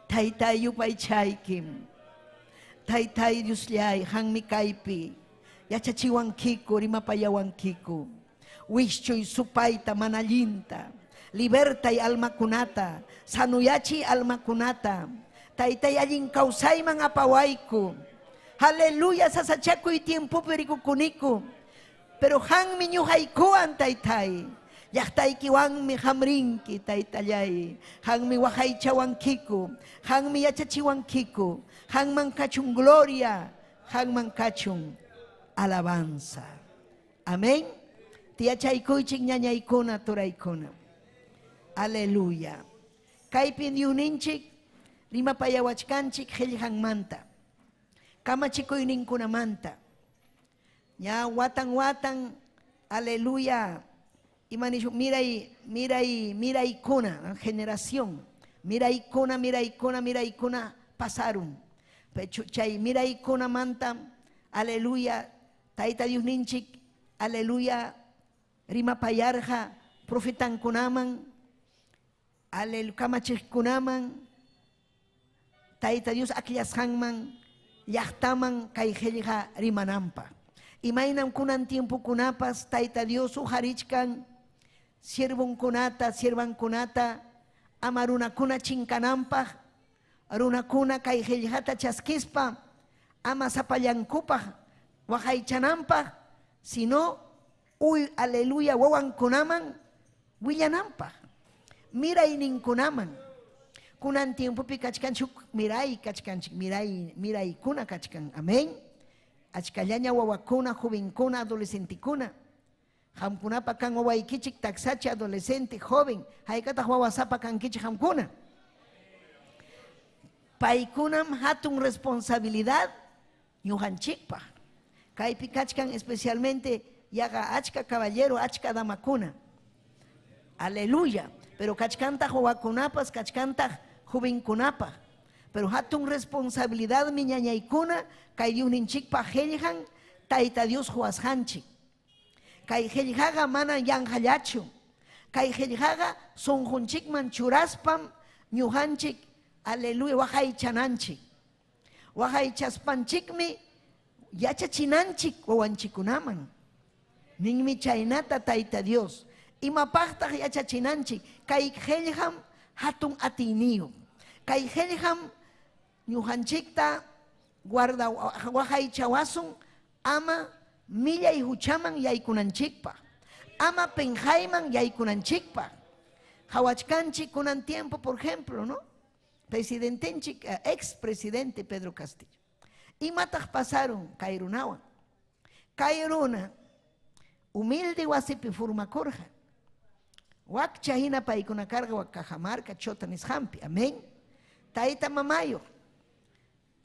Taytay yupaychaykim. Taytay Diosllay, qanmi kaypi yachachiwankiku, rimapayawankiku. Wischuy supayta mana allinta, libertay almakunata, sanuyachiy almakunata. Taytay allin kawsayman apawayku. Aleluya, sasachakuy tiempopi rikukuniku. Pero qanmi ñuqaykuwan taytay. Llaqtaykiwanmi hamrinki taytallay. Qanmi waqaychawankiku. Qanmi yachachiwankiku. Qanman kachun gloria. Qanman kachun alabanza. Amén. Tiyachaykuychik ñañaykuna, turaykuna. Aleluya. Kaypi Diosninchik rimapayawachkanchik qillqanmanta, kamachikuyninkunamanta. Ña watan watan, aleluya, imanishu miray, miray, miraykuna, generación, miraykuna, miraykuna, miraykuna pasaron. Pecho chay miraykunamanta, aleluya, Tayta Diosninchik, aleluya, rimapayarqa profetankunaman, aleluya, kamachiqkunaman, Tayta Dios akllasqanman, llaqtaman kay qillqa rimananpaq. Imaynam kunan tiempokunapas Tayta Dios uqarichkan siervonkunata, siervankunata, ama runakuna chinkananpaq, runakuna kay qillqata chaskispa, ama sapallankupaq waqaychananpaq, sino uy, aleluya, wawankunaman willananpaq, mirayninkunaman. Kunan tiempopi kachkanchik miray kachkanchik, miray, miraykuna kachkan. Amén. Achkallaña wawakuna, jovenkuna, adolescentekuna. Qamkunapa kan wawaykichik taksachi, adolescente, joven, haykataq wawasapa kankichik qamkuna. Paykunam hatun responsabilidad ñuqanchikpaq. Kaypi kachkan especialmente yaqa achka caballero, achka damakuna. Aleluya. Pero kachkantaq wawakunapas, kachkantaq jovenkunapaq. Pero hatun responsabilidad mi ñañaykuna kay Diosninchikpaq qillqan Tayta Dios huwasqanchik. Kay qillqaqa mana yanqallachu. Kay qillqaqa sunqunchikman churaspam ñuqanchik, aleluya, waqaychananchik. Waqaychaspanchikmi yachachinanchik wawanchikkunaman. Ninmi chaynata Tayta Dios. Imapaqtaq yachachinanchik? Kay qillqam hatun atiyniyuq. Kay qillqam ñuqanchikta guarda waqaychawasun ama millay huchaman yaykunanchikpaq, ama penjayman yaykunanchikpaq. Qhawachkanchik kunan tiempo, por ejemplo, ¿no? Presidentenchik, ex presidente Pedro Castillo. Imataq pasaron kay runawan? Kay runa humilde wasipi formakurqa. Wakcha hina paykuna karqa wak Cajamarca, Chota nisqanpi. Amén. Tayta mamayuq.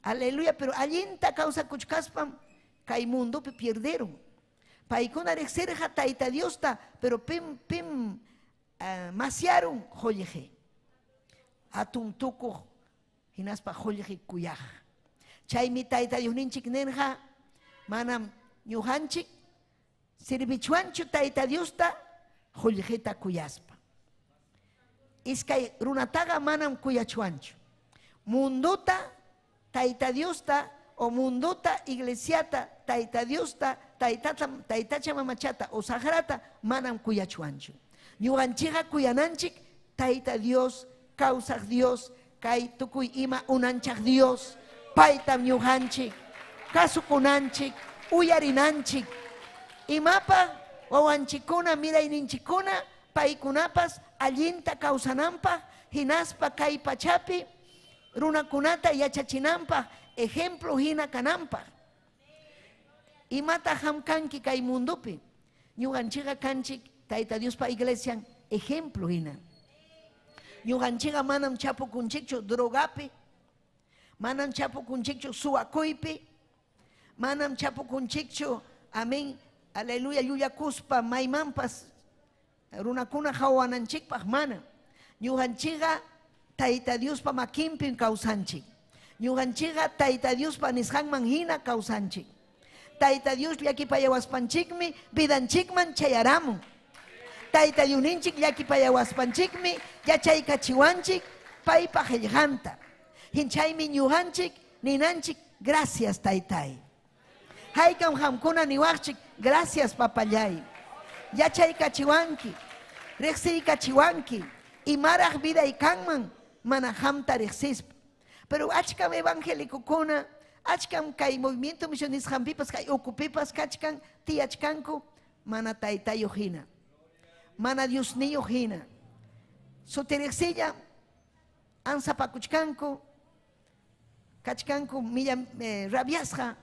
Aleluya, pero allinta kawsakuchkaspam kay mundopi pierderon. Paykuna riqsirqa Tayta Diosta, pero pim, pim, Masyarun qullqi, hatun tukuq hinaspa qullqi kuyaq. Chaymi Tayta Diosninchik nirqa, manam ñuqanchik servichwanchu Tayta Diosta qullqita kuyaspa. Iskay runataqa manam kuyachwanchu. Mundota Tayta Diosta o mundota iglesiata Tayta Diosta taytata taytacha mamachata o saqrata manam kuyachwanchu. Ñuqanchikqa kuyananchik Tayta Dios, kawsaq Dios, kay tukuy ima unanchaq Dios, paytam ñuqanchik kasukunanchik, uyarinanchik. Imapaq wawanchikkuna, mirayninchikkuna paykunapas allinta kawsananpaq hinaspa kay pachapi runakunata yachachinanpaq ejemplo hina kananpaq. Imataq qam kanki kay mundopi? Ñuqanchikqa kanchik Tayta Diospa iglesian ejemplo hina. Ñuqanchikqa manam chapukunchikchu drogapi, manam chapukunchikchu suwakuypi, manam chapukunchikchu, amén, aleluya, llullakuspa maymanpas runakuna qawananchikpaq, mana. Ñuqanchikqa Tayta Diospa makinpim kawsanchik. Ñuqanchikqa Tayta Diospa nisqanman hina kawsanchik. Tayta Dios llakipayawaspanchikmi vidanchikman chayaramun. Tayta Diosninchik llakipayawaspanchikmi yachaykachiwanchik paypa qillqanta. Hinchaymi ñuqanchik ninanchik, gracias Taytay. Haykam qamkuna niwaqchik, gracias papallay. Yachaykachiwanki, riqsiykachiwanki, imaraq viday kanman mana qamta riqsispa. Pero achkam evangelicokuna, achkam kay movimiento misión nisqanpipas, kay ukupipas kachkan, tiyachkanku, mana taytayuq hina, mana Diosniyuq hina. Sutiriqsilla ansapakuchkanku, kachkanku milla rabiasqa,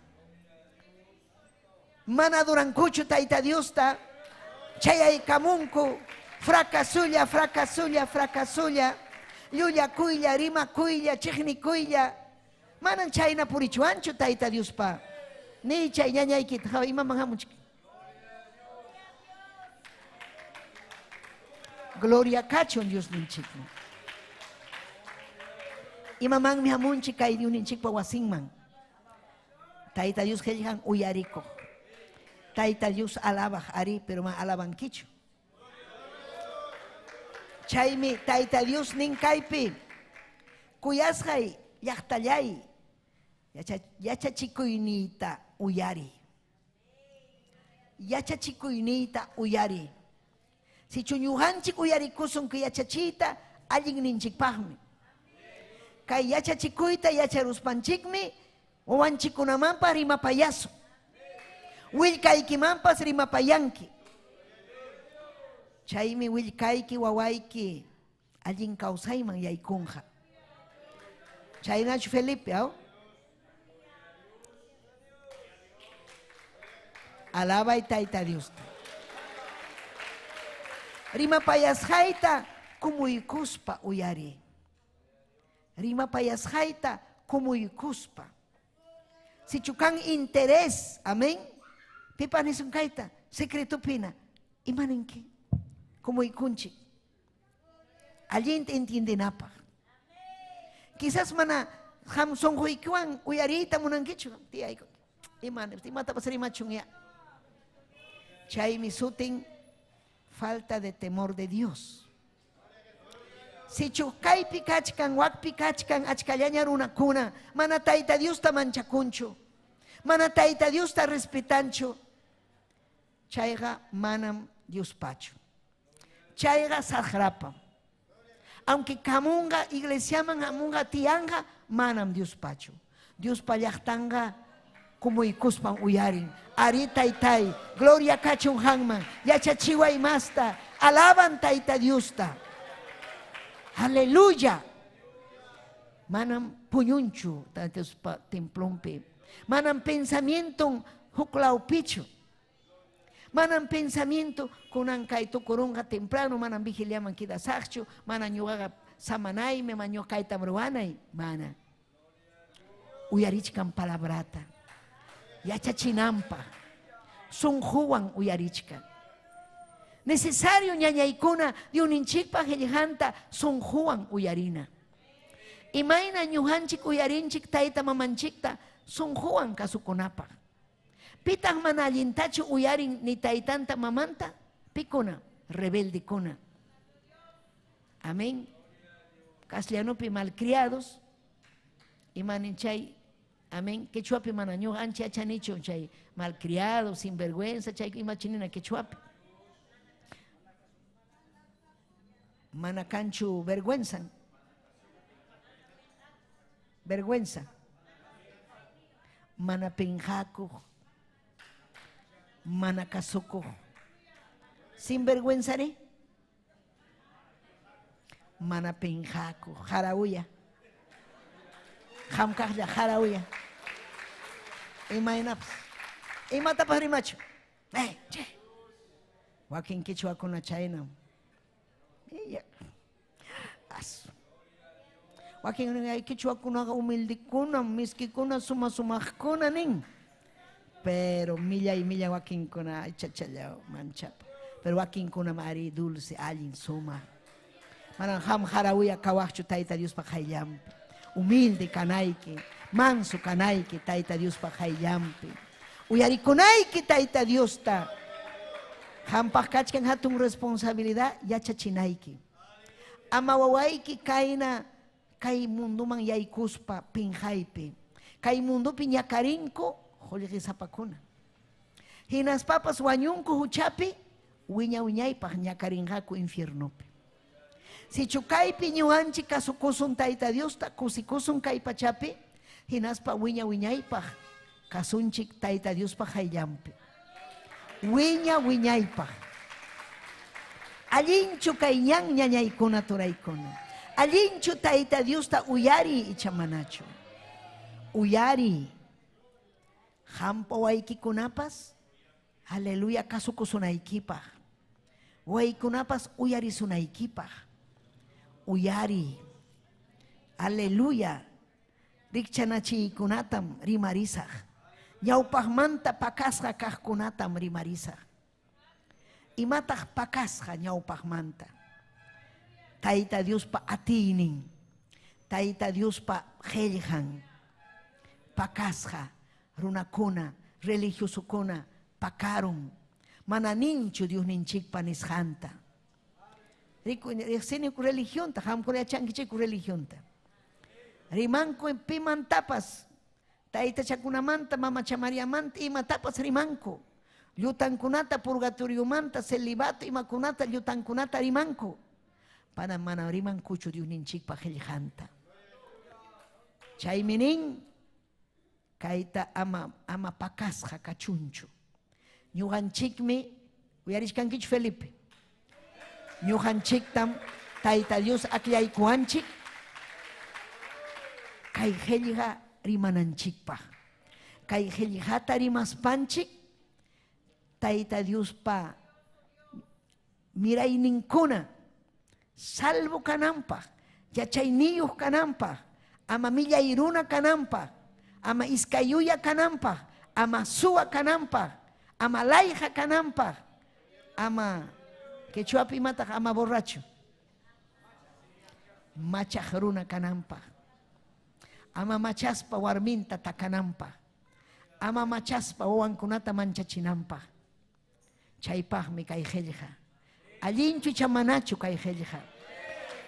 mana adorankuchu Tayta Diosta, chayaykamunku fracasulla, fracasulla, fracasulla, llullakuylla, rimakuylla, chiqnikuylla. Manan chayna purichwanchu Tayta Diospa. Niy chay ñañaykita, hawa imaman hamuchki. Gloria kachun Diosninchikman. Imamanmi hamunchik kay Diosninchikpa wasinman. Tayta Dios qillqan uyarikuq. Tayta Dios alabaq ari, pero ma alabankichu. Chaymi Tayta Dios nin kaypi, kuyasqay llaqtallay, yachachikuyniyta uyari. Yachachikuyniyta uyari. Sichu ñuqanchik uyarikusun kay yachachiyta allinninchikpaqmi. Kay yachachikuyta yacharuspanchikmi wawanchikkunamanpas rimapayasun. Willkaykimanpas rimapayanki. Chaymi willkayki wawayki allin kawsayman yaykunqa. Chaynachu Felipe, aw? Alabay Tayta Diosta. Rimapayasqayta kumuykuspa uyari. Rimapayasqayta kumuykuspa. Sichu kan interés, amén. Pipas nisun kayta, secretopina. Imaninki? Kumuykunchik. Allinta entiendenapaq. Quizás mana qam sunquykiwan uyariyta munankichu, tiyayku. Ima imatapas rimachun ya. Chaymi sutin falta de temor de Dios. Sichu kaypi kachkan, wakpi kachkan, achkallaña runakuna, mana Tayta Diosta manchakunchu, mana Tayta Diosta respetanchu, chayqa manam Diospachu. Chayqa saqrapam. Aunque kamunqa, iglesiaman hamunqa, tiyanqa, manam Diospachu. Diospa llaqtanqa kumuykuspan uyarin. Ari taytay, gloria kachun qanman, yachachiway masta, alaban Tayta Diosta. Aleluya. Manam puñunchu Tayta Diospa templonpi. Manam pensamienton huklawpichu. Manam pensamiento kunan kay tukurunqa temprano, manam vigiliaman quedasaqchu, mana ñuqaqa samanaymi, mana ñuqa kaytam ruwanay, mana. Uyarichkan palabrata, yachachinanpaq, sunquwan uyarichkan. Necesario ñañaykuna Diosninchikpa qillqanta sunquwan uyarina. Imayna ñuqanchik uyarinchik tayta mamanchikta sunquwan kasukunapaq. Pitaq mana allintachu uyarin ni taytanta mamanta? Pikuna? Rebeldekuna. Amén. Castellanopi malcriados. Imanin chay Amén. Quechuapi mana ñuqa ancha yachanichu chay malcriado, sinvergüenza, chay imachinina quechuapi. Mana kanchu vergüenza. Vergüenza. Mana pinqakuq. Mana kasukuq. Sinvergüenza re. Mana pinqakuq. Jarawuya. Qam kaqlla jarawuya. Imaynapas. Imatapas rimachu. Che. Wakin quechuakuna chaynam. Wakin quechuakunaqa humildekunam, miskikuna, suma sumaqkuna nin. Pero millay millay wakinkuna chachalla manchapa. Pero wakinkuna mari dulce, allin, suma. Manam ham jarawuya kawaqchu Tayta Diospa qayllanpi. Humilde kanayki, manso kanayki Tayta Diospa qayllanpi. Uyarikunayki Tayta Diosta. Hampaq kachkan hatun responsabilidad yachachinayki. Ama wawayki kayna kay munduman yaykuspa pinqaypi. Kay mundupi ñakarinku qullqisapakuna. Hinaspapas wañunku huchapi wiña wiñaypaq ñakarinqaku infiernopi. Sichu kaypi ñuqanchik kasukusun Tayta Diosta, kusikusun kay pachapi, hinaspa wiña wiñaypaq kasunchik Tayta Diospa qayllanpi. Wiña wiñaypaq. Allinchu kay ñan ñañaykuna turaykuna. Allinchu Tayta Diosta uyari icha manachu. Uyari. Hampa waykikunapas, aleluya, kasukusunaykipaq. Waykunapas uyarisunaykipaq. Uyari. Aleluya. Rikchanachiykunatam rimarisaq. Ñawpaqmanta pakasqa kaqkunatam rimarisaq. Imataq pakasqa ñawpaqmanta. Tayta Diospa atiynin. Tayta Diospa qillqan. Pakasqa runakuna, religiosokuna pakarun. Mana ninchu Diosninchikpa nisqanta. Riqsiniku religionta, qamkuna yachankichikku religionta. Rimanku pimantapas, taytachakunamanta, mamacha Mariamanta, imatapas rimanku. Llutankunata, purgatoriomanta, celibato, imakunata, llutankunata rimanku. Para mana rimankuchu Diosninchikpa qillqanta. Chaymi nin, kayta ama, ama pakasqa kachunchu. Ñuqanchikmi, uyarishkankichu Felipe. Ñuqanchiktam Tayta Dios akllaykuwanchik kay qillqa rimananchikpaq. Kay qillqata rimaspanchik Tayta Diospa mirayninkuna salvo kananpaq, yachayniyuq kananpaq, ama millay runa kananpaq, ama iskayuya kananpaq, ama suwa kananpaq, ama layqa kananpaq, ama quechuapi imataq ama borracho, machaq runa kananpaq, ama machaspa warminta takananpaq, ama machaspa wawankunata manchachinanpaq. Chaypaqmi kay qillqa. Allinchu icha manachu kay qillqa?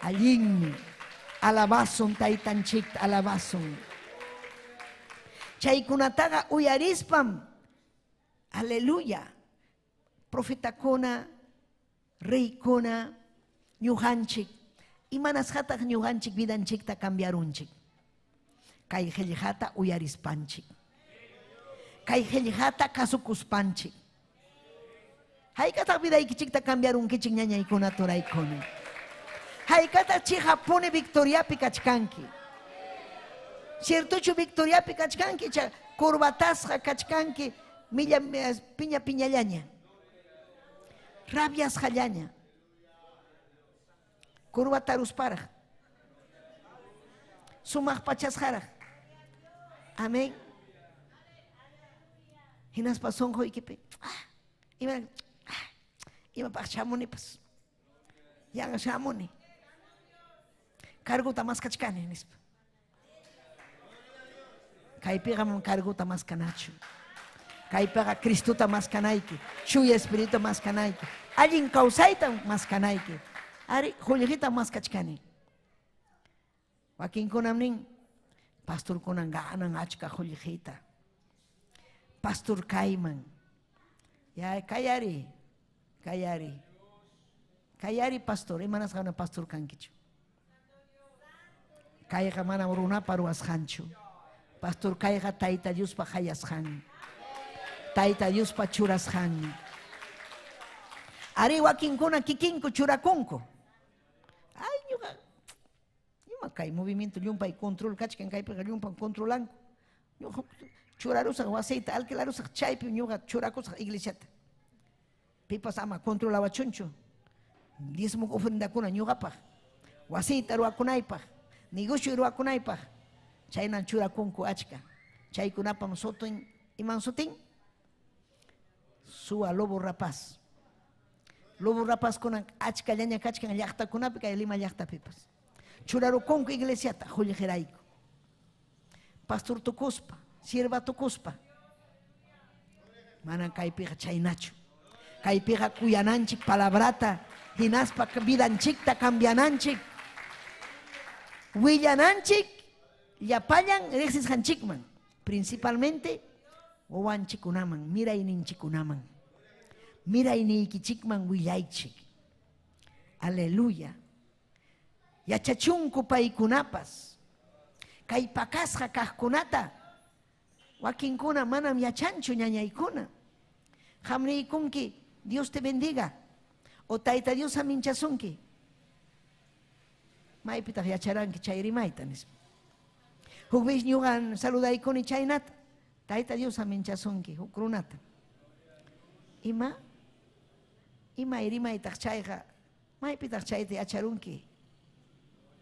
Allinmi. Alabasun taytanchikta, alabasun. Chaykunataqa uyarispam, aleluya, profetakuna, reykuna, ñuqanchik, imanasqataq ñuqanchik vidanchikta cambiarunchik. Kay qillqata uyarispanchik. Kay qillqata kasukuspanchik. Haykataq vidaykichikta cambiarunkichik ñañaykuna turaykuna. Haykataq chiqapuni victoriapi kachkanki. Ciertochu victoriapi kachkanki, icha curvatasqa kachkanki, milla piña piñallaña. Rabiasqallaña. Curvatarusparaq. Sumaq pachasqaraq. Amén. Hinaspa sunquykipi. Imapaq shamunipas. Yanqa shamuni. Cargota maskachkani nispa. Kaypiqa manam cargota maskanachu. Kaypiqa Cristota maskanayki, Chuya Espirituta maskanayki, allin kawsayta maskanayki. Ari, qullqita maskachkani. Wakinkunam nin, pastorkunan ganan achka qullqita. Pastor kayman. Ya, kayari, kayari. Kayari pastor, imanasqa mana pastor kankichu. Kayqa manam runapa ruwasqanchu. Pastor kayqa Tayta Diospa qayasqanmi. Tayta Diospa churasqanmi. Ari wakinkuna kikinku churakunku. Ay, ñuqa ima kay movimiento llumpay control kachkan, kaypiqa llumpan controlanku. Ñuqa churarusaq wasiyta, alquilarusaq, chaypi ñuqa churakusaq iglesiata. Pipas ama controlawachunchu. Diezmo ofrendakuna ñuqapaq, wasiyta ruwakunaypaq, negocio ruwakunaypaq. Chaynan churakunku achka. Chaykunapam sutin, iman sutin? Suwa lobo rapaz. Lobo rapazkunan achkallaña kachkan llaqtakunapi, kay Lima llaqtapipas. Churarukunku iglesiata, qullqirayku. Pastor tukuspa, sierva tukuspa. Manan kaypiqa chaynachu. Kaypiqa kuyananchik palabrata, hinaspa vidanchikta cambiananchik. Willananchik llapallan riqsisqanchikman, principalmente wawanchikkunaman, mirayninchikkunaman. Mirayniykichikman willaychik. Aleluya. Yachachunku paykunapas. Kay pakasqa kaqkunata wakinkuna manam yachanchu ñañaykuna. Qam niykunki, Dios te bendiga. O Tayta Dios aminchasunki. Maypitaq yacharanki chay rimayta nispa. Huk vez ñuqan saludaykuni chaynata. Tayta Dios aminchasunki huk runata. Ima? Ima rimaytaq chayqa? Maypitaq chayta yacharunki?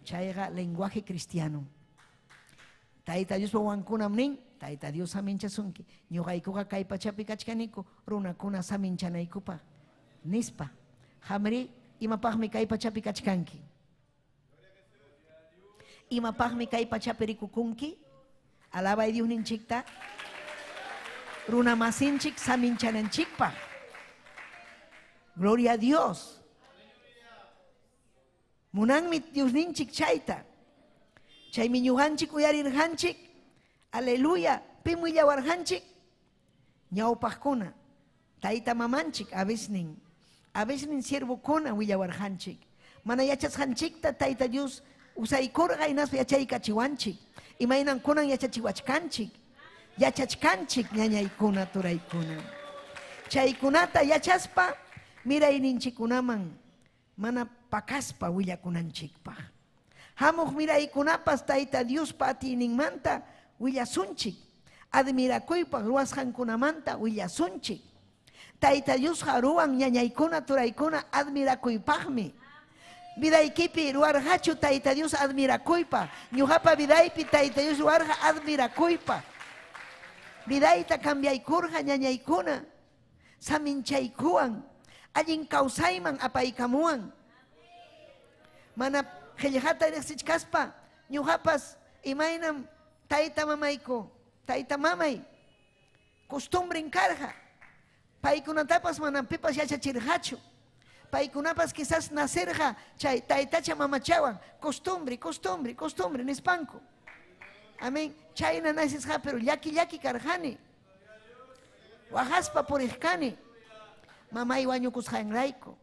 Chayqa lenguaje cristiano. Tayta Diospa wawankunam nin, Tayta Dios saminchasunki. Ñuqaykuqa kay pachapi kachkaniku runakuna saminchanaykupaq nispa. Qamri, imapaqmi kay pachapi kachkanki? Imapaqmi kay pachapi rikukunki? Alabay Diosninchikta. Runa masinchik saminchananchikpaq. Gloria a Dios. Munanmi Diosninchik chayta. Chaymi ñuqanchik uyarirqanchik. Aleluya. Pim willawarqanchik? Ñawpaqkuna, tayta mamanchik avesnin, avesnin siervokuna willawarqanchik. Mana yachasqanchikta Tayta Dios usaykurqa hinaspa yachaykachiwanchik. Imaynan kunan yachachiwachkanchik. Yachachkanchik ñañaykuna, turaykuna. Chaykunata yachaspa mirayninchikkunaman mana pakaspa willakunanchikpaq. Hamuq miraykunapas Tayta Diospa atiyninmanta willasunchik. Admirakuypaq ruwasqankunamanta willasunchik. Tayta Diosqa ruwan ñañaykuna, turaykuna admirakuypaqmi. Vidaykipi ruwarqachu Tayta Dios admirakuypaq? Ñuqapa vidaypi Tayta Dios ruwarqa admirakuypaq. Vidayta cambiaykurqa ñañaykuna, saminchaykuwan, allin kawsayman apaykamuwan. Mana qillqata riqsichkaspa ñuqapas imaynam tayta mamayku, tayta mamay costumbren karqa. Paykunatapas manam pipas yachachirqachu. Paykunapas quizás nacerqa chay taytacha mamachawan, costumbre, costumbre, costumbre nispanku. Amén. Chayna nacisqa, pero llaki llaki karqani. Waqaspa puriq kani. Mamay wañukusqanrayku.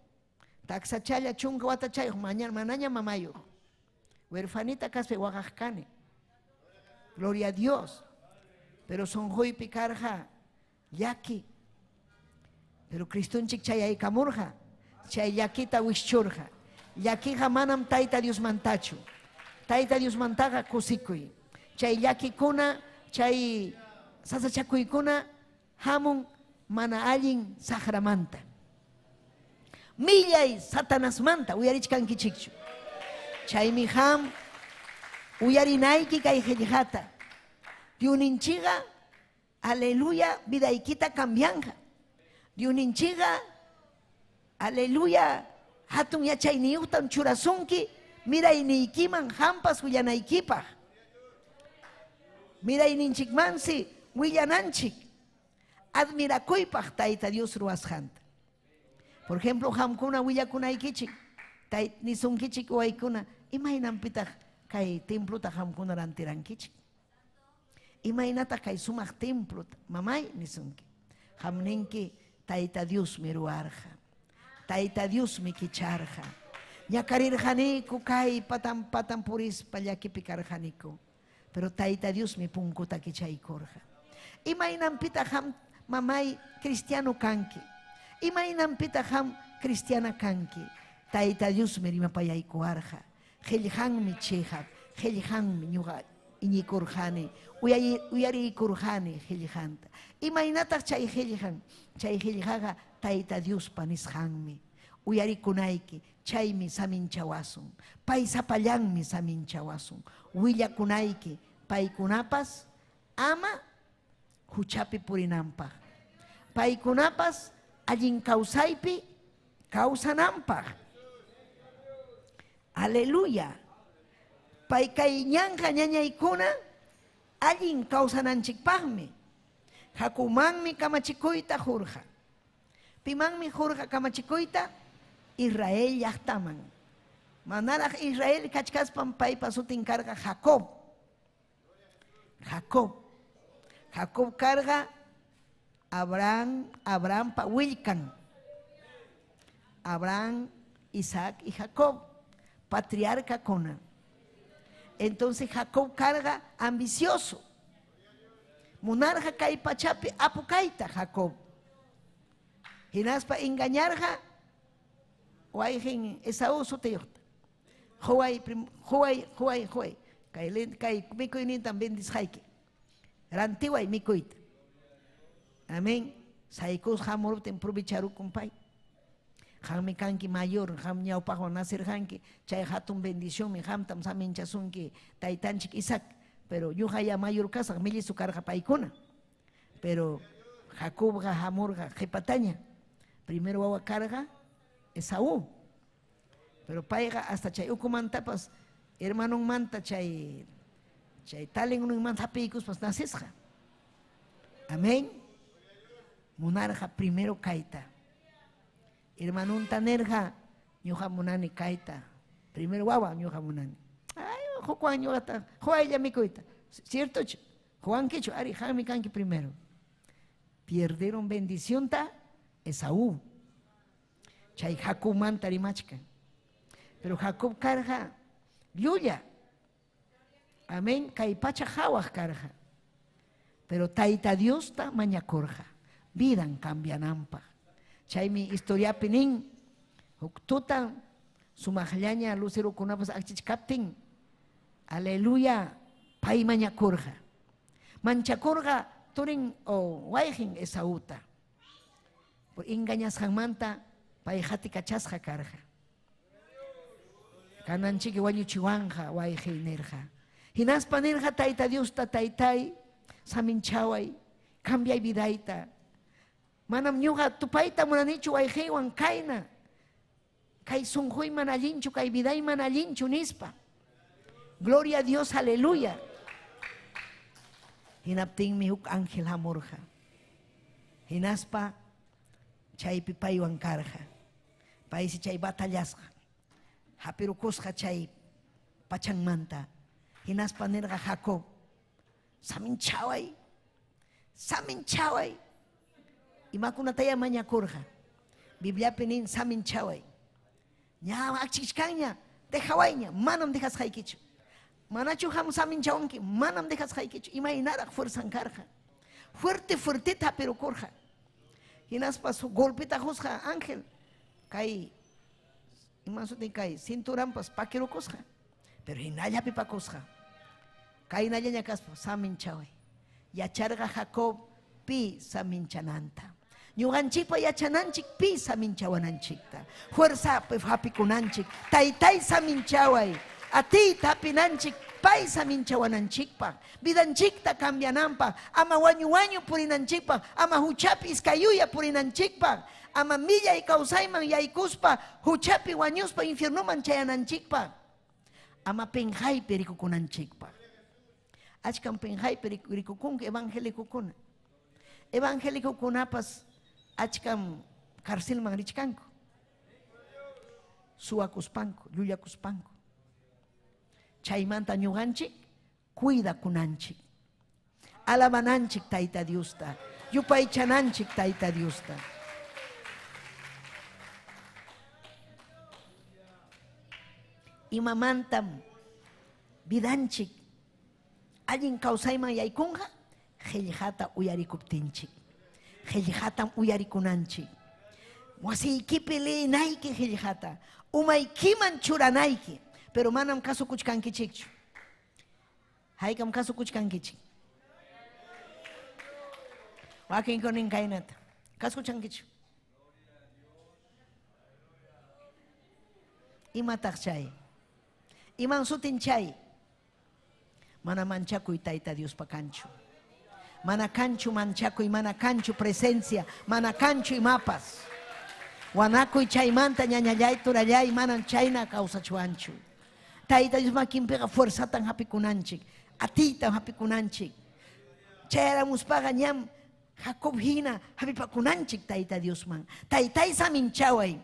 Taksachalla chunka watachayuq manaña mamayuq. Huerfanita kaspa waqaq kani. Gloria a Dios. Pero sunquypi karqa llaki. Pero Cristonchik chayaykamurqa. Chay llakita wischurqa. Llakiqa manam Tayta Diosmantachu. Tayta Diosmantaqa kusikuy. Chay llakikuna, chay sasachakuykuna hamun mana allin saqramanta. Millay Satanasmanta uyarichkankichikchu. Chaymi qam uyarinayki kay qillqata. Diosninchikqa, aleluya, vidaykita cambianqa. Diosninchikqa Aleluya. Hatun yachayniyuqtam churasunki mirayniykiman hampas willanaykipaq. Mirayninchikmansi willananchik admirakuypaq Tayta Dios ruwasqanta. Por ejemplo, hamkuna willakunaykichik, nisunkichik waykuna, imaynanpitaq kay templuta hamkuna rantirankichik? Imaynataq kay sumaq templuta, mamay nisunki. Hamninki Tayta Diosmi ruwarqa. Tayta Diosmi kicharqa. Ñakarirqaniku kay patan patan purispa llakipi karqaniku. Pero Tayta Diosmi punkuta kichaykurqa. Imaynanpitaq ham mamay cristiano kanki? Imaynanpitaq ham cristiana kanki? Tayta Diosmi rimapayaykuwarqa. Qillqanmi chiqap, qillqanmi ñuqa iñikurqani, uyariykurqani qillqanta. Imaynataq chay qillqan? Chay qillqaqa Tayta Diospa nisqanmi. Uyarikunayki, chaymi saminchawasun. Pay sapallanmi saminchawasun. Willakunayki, paykunapas ama huchapi purinanpaq. Paykunapas allin kawsaypi kawsananpaq. Aleluya. Pay kay ñanqa ñañaykuna allin kawsananchikpaqmi. Jacobmanmi kamachikuyta qurqa. Pimanmi qurqa kamachikuyta? Israel llaqtaman. Manaraq Israel kachkaspan paypa sutin karqa Jacob. Jacob. Jacob karqa Abraham, Abrahampa willkan. Abraham, Isaac y Jacob, patriarca Conan. Entonces Jacob carga ambicioso. Munarqa kay pachapi apu kayta Jacob. Hinaspa engañarqa wayqin Esaú sutiyuqta. Huway, huway, huway, huway. Kay, kay mikuynintam bendisqayki. Rantiway mikuyta. Amén. Saykus hamuruptin provecharukun pay. Qammi kanki mayor, qam ñawpaqwan nacirqanki, chay hatun bendicionmi qamtam saminchasunki taytanchik Isaac. Pero ñuqa ya mayor kasaq, mellizo karqa paykuna. Pero Jacobqa hamurqa qhipataña. Primero wawa karqa Esaú. Pero payqa hasta chay ukumantapas hermanonmanta chay chay talenninmanta hapiykuspas nacisqa. Amén. Munarqa primero kayta. Hermanonta nirqa, ñuqa munani kayta. Primero wawa ñuqa munani. Ay, hukwan ñuqata, huwaylla mikuyta. Cierto, Juankichu, ari, qammi kanki primero. Perdieron bendicionta Esaú. Chay Jacobmanta rimachkan. Pero Jacob karqa llulla. Amén. Kay pacha hawaq karqa. Pero Tayta Diosta mañakurqa. Vidan cambiananpaq. Chaymi historiapi nin, huk tuta sumaqllaña lucerokunapas akchichkaptin, aleluya, pay mañakurqa. Manchakurqa turin o wayqin Esaúta. Por engañasqanmanta pay qatikachasqa karqa. Kananchiki wañuchiwanqa wayqiy nirqa. Hinaspa nirqa Tayta Diosta, Taytay, saminchaway, cambiay vidayta. Manam ñuqa tupayta munanichu wayqiywan kayna. Kay sunquyman allinchu, kay vidayman allinchu nispa. Gloria a Dios, aleluya. Hinaptinmi huk ángel hamurqa. Hinaspa chaypi paywan karqa. Paysi chay batallasqa. Hapirukusqa chay pachanmanta. Hinaspa nirqa Jacob, saminchaway, saminchaway. Imakunataya mañakurqa. Bibliapi nin saminchaway. Ña akchichkanña, dejawayña, manam dejasqaykichu. Manachu ham saminchawanki, manam dejasqaykichu. Imaynaraq fuerzan karqa. Fuerte, fuerteta hapirukurqa. Hinaspa su golpeta qusqa ángel. Kay ima sutin kay cinturanpas pakirukusqa. Pero hinalla hapipakusqa. Kaynallaña kaspa saminchaway. Yacharqa Jacob pi saminchananta. Ñuqanchikpa yachananchik pi saminchawananchikta. Fuerzapi hapikunanchik. Taytay saminchaway. Atiyta hapinanchik. Pay saminchawananchikpaq, vidanchikta cambiananpaq, ama wañu wañu purinanchikpaq, ama huchapi iskayuya purinanchikpaq, ama millay kawsayman yaykuspa huchapi wañuspa infiernoman chayananchikpaq, ama penqaypi rikukunanchikpaq. Achkam penqaypi rikukunku evangelicokuna. Evangelicokunapas achkam carcelman richkanku. Suwakuspanku, llullakuspanku. Chaymanta ñuqanchik cuidakunanchik. Alabananchik Tayta Diosta, yupaychananchik Tayta Diosta. Imamantam vidanchik allin kawsayman yaykunqa? Qillqata uyarikuptinchik. Qillqatam uyarikunanchik. Wasiykipi leenayki qillqata, umaykiman churanayki, pero manam kasukuchkankichikchu. Haykam kasukuchkankichik? Wakinkuna nin kaynata. Kasukuchkankichik? Imataq chay? Iman sutin chay? Mana manchakuy Tayta Diospa kanchu. Mana kanchu manchakuy, mana kanchu presencia, mana kanchu imapas. Wanakuy chaymanta ñañallay turallay manam chayna kawsachuanchu. Tayta Dios makinpiqa fuerzatan hapikunanchik, atiytan hapikunanchik. Chayaramuspaqa ñam Jacob hina hapipakunanchik Tayta Diosman. Taytay saminchaway.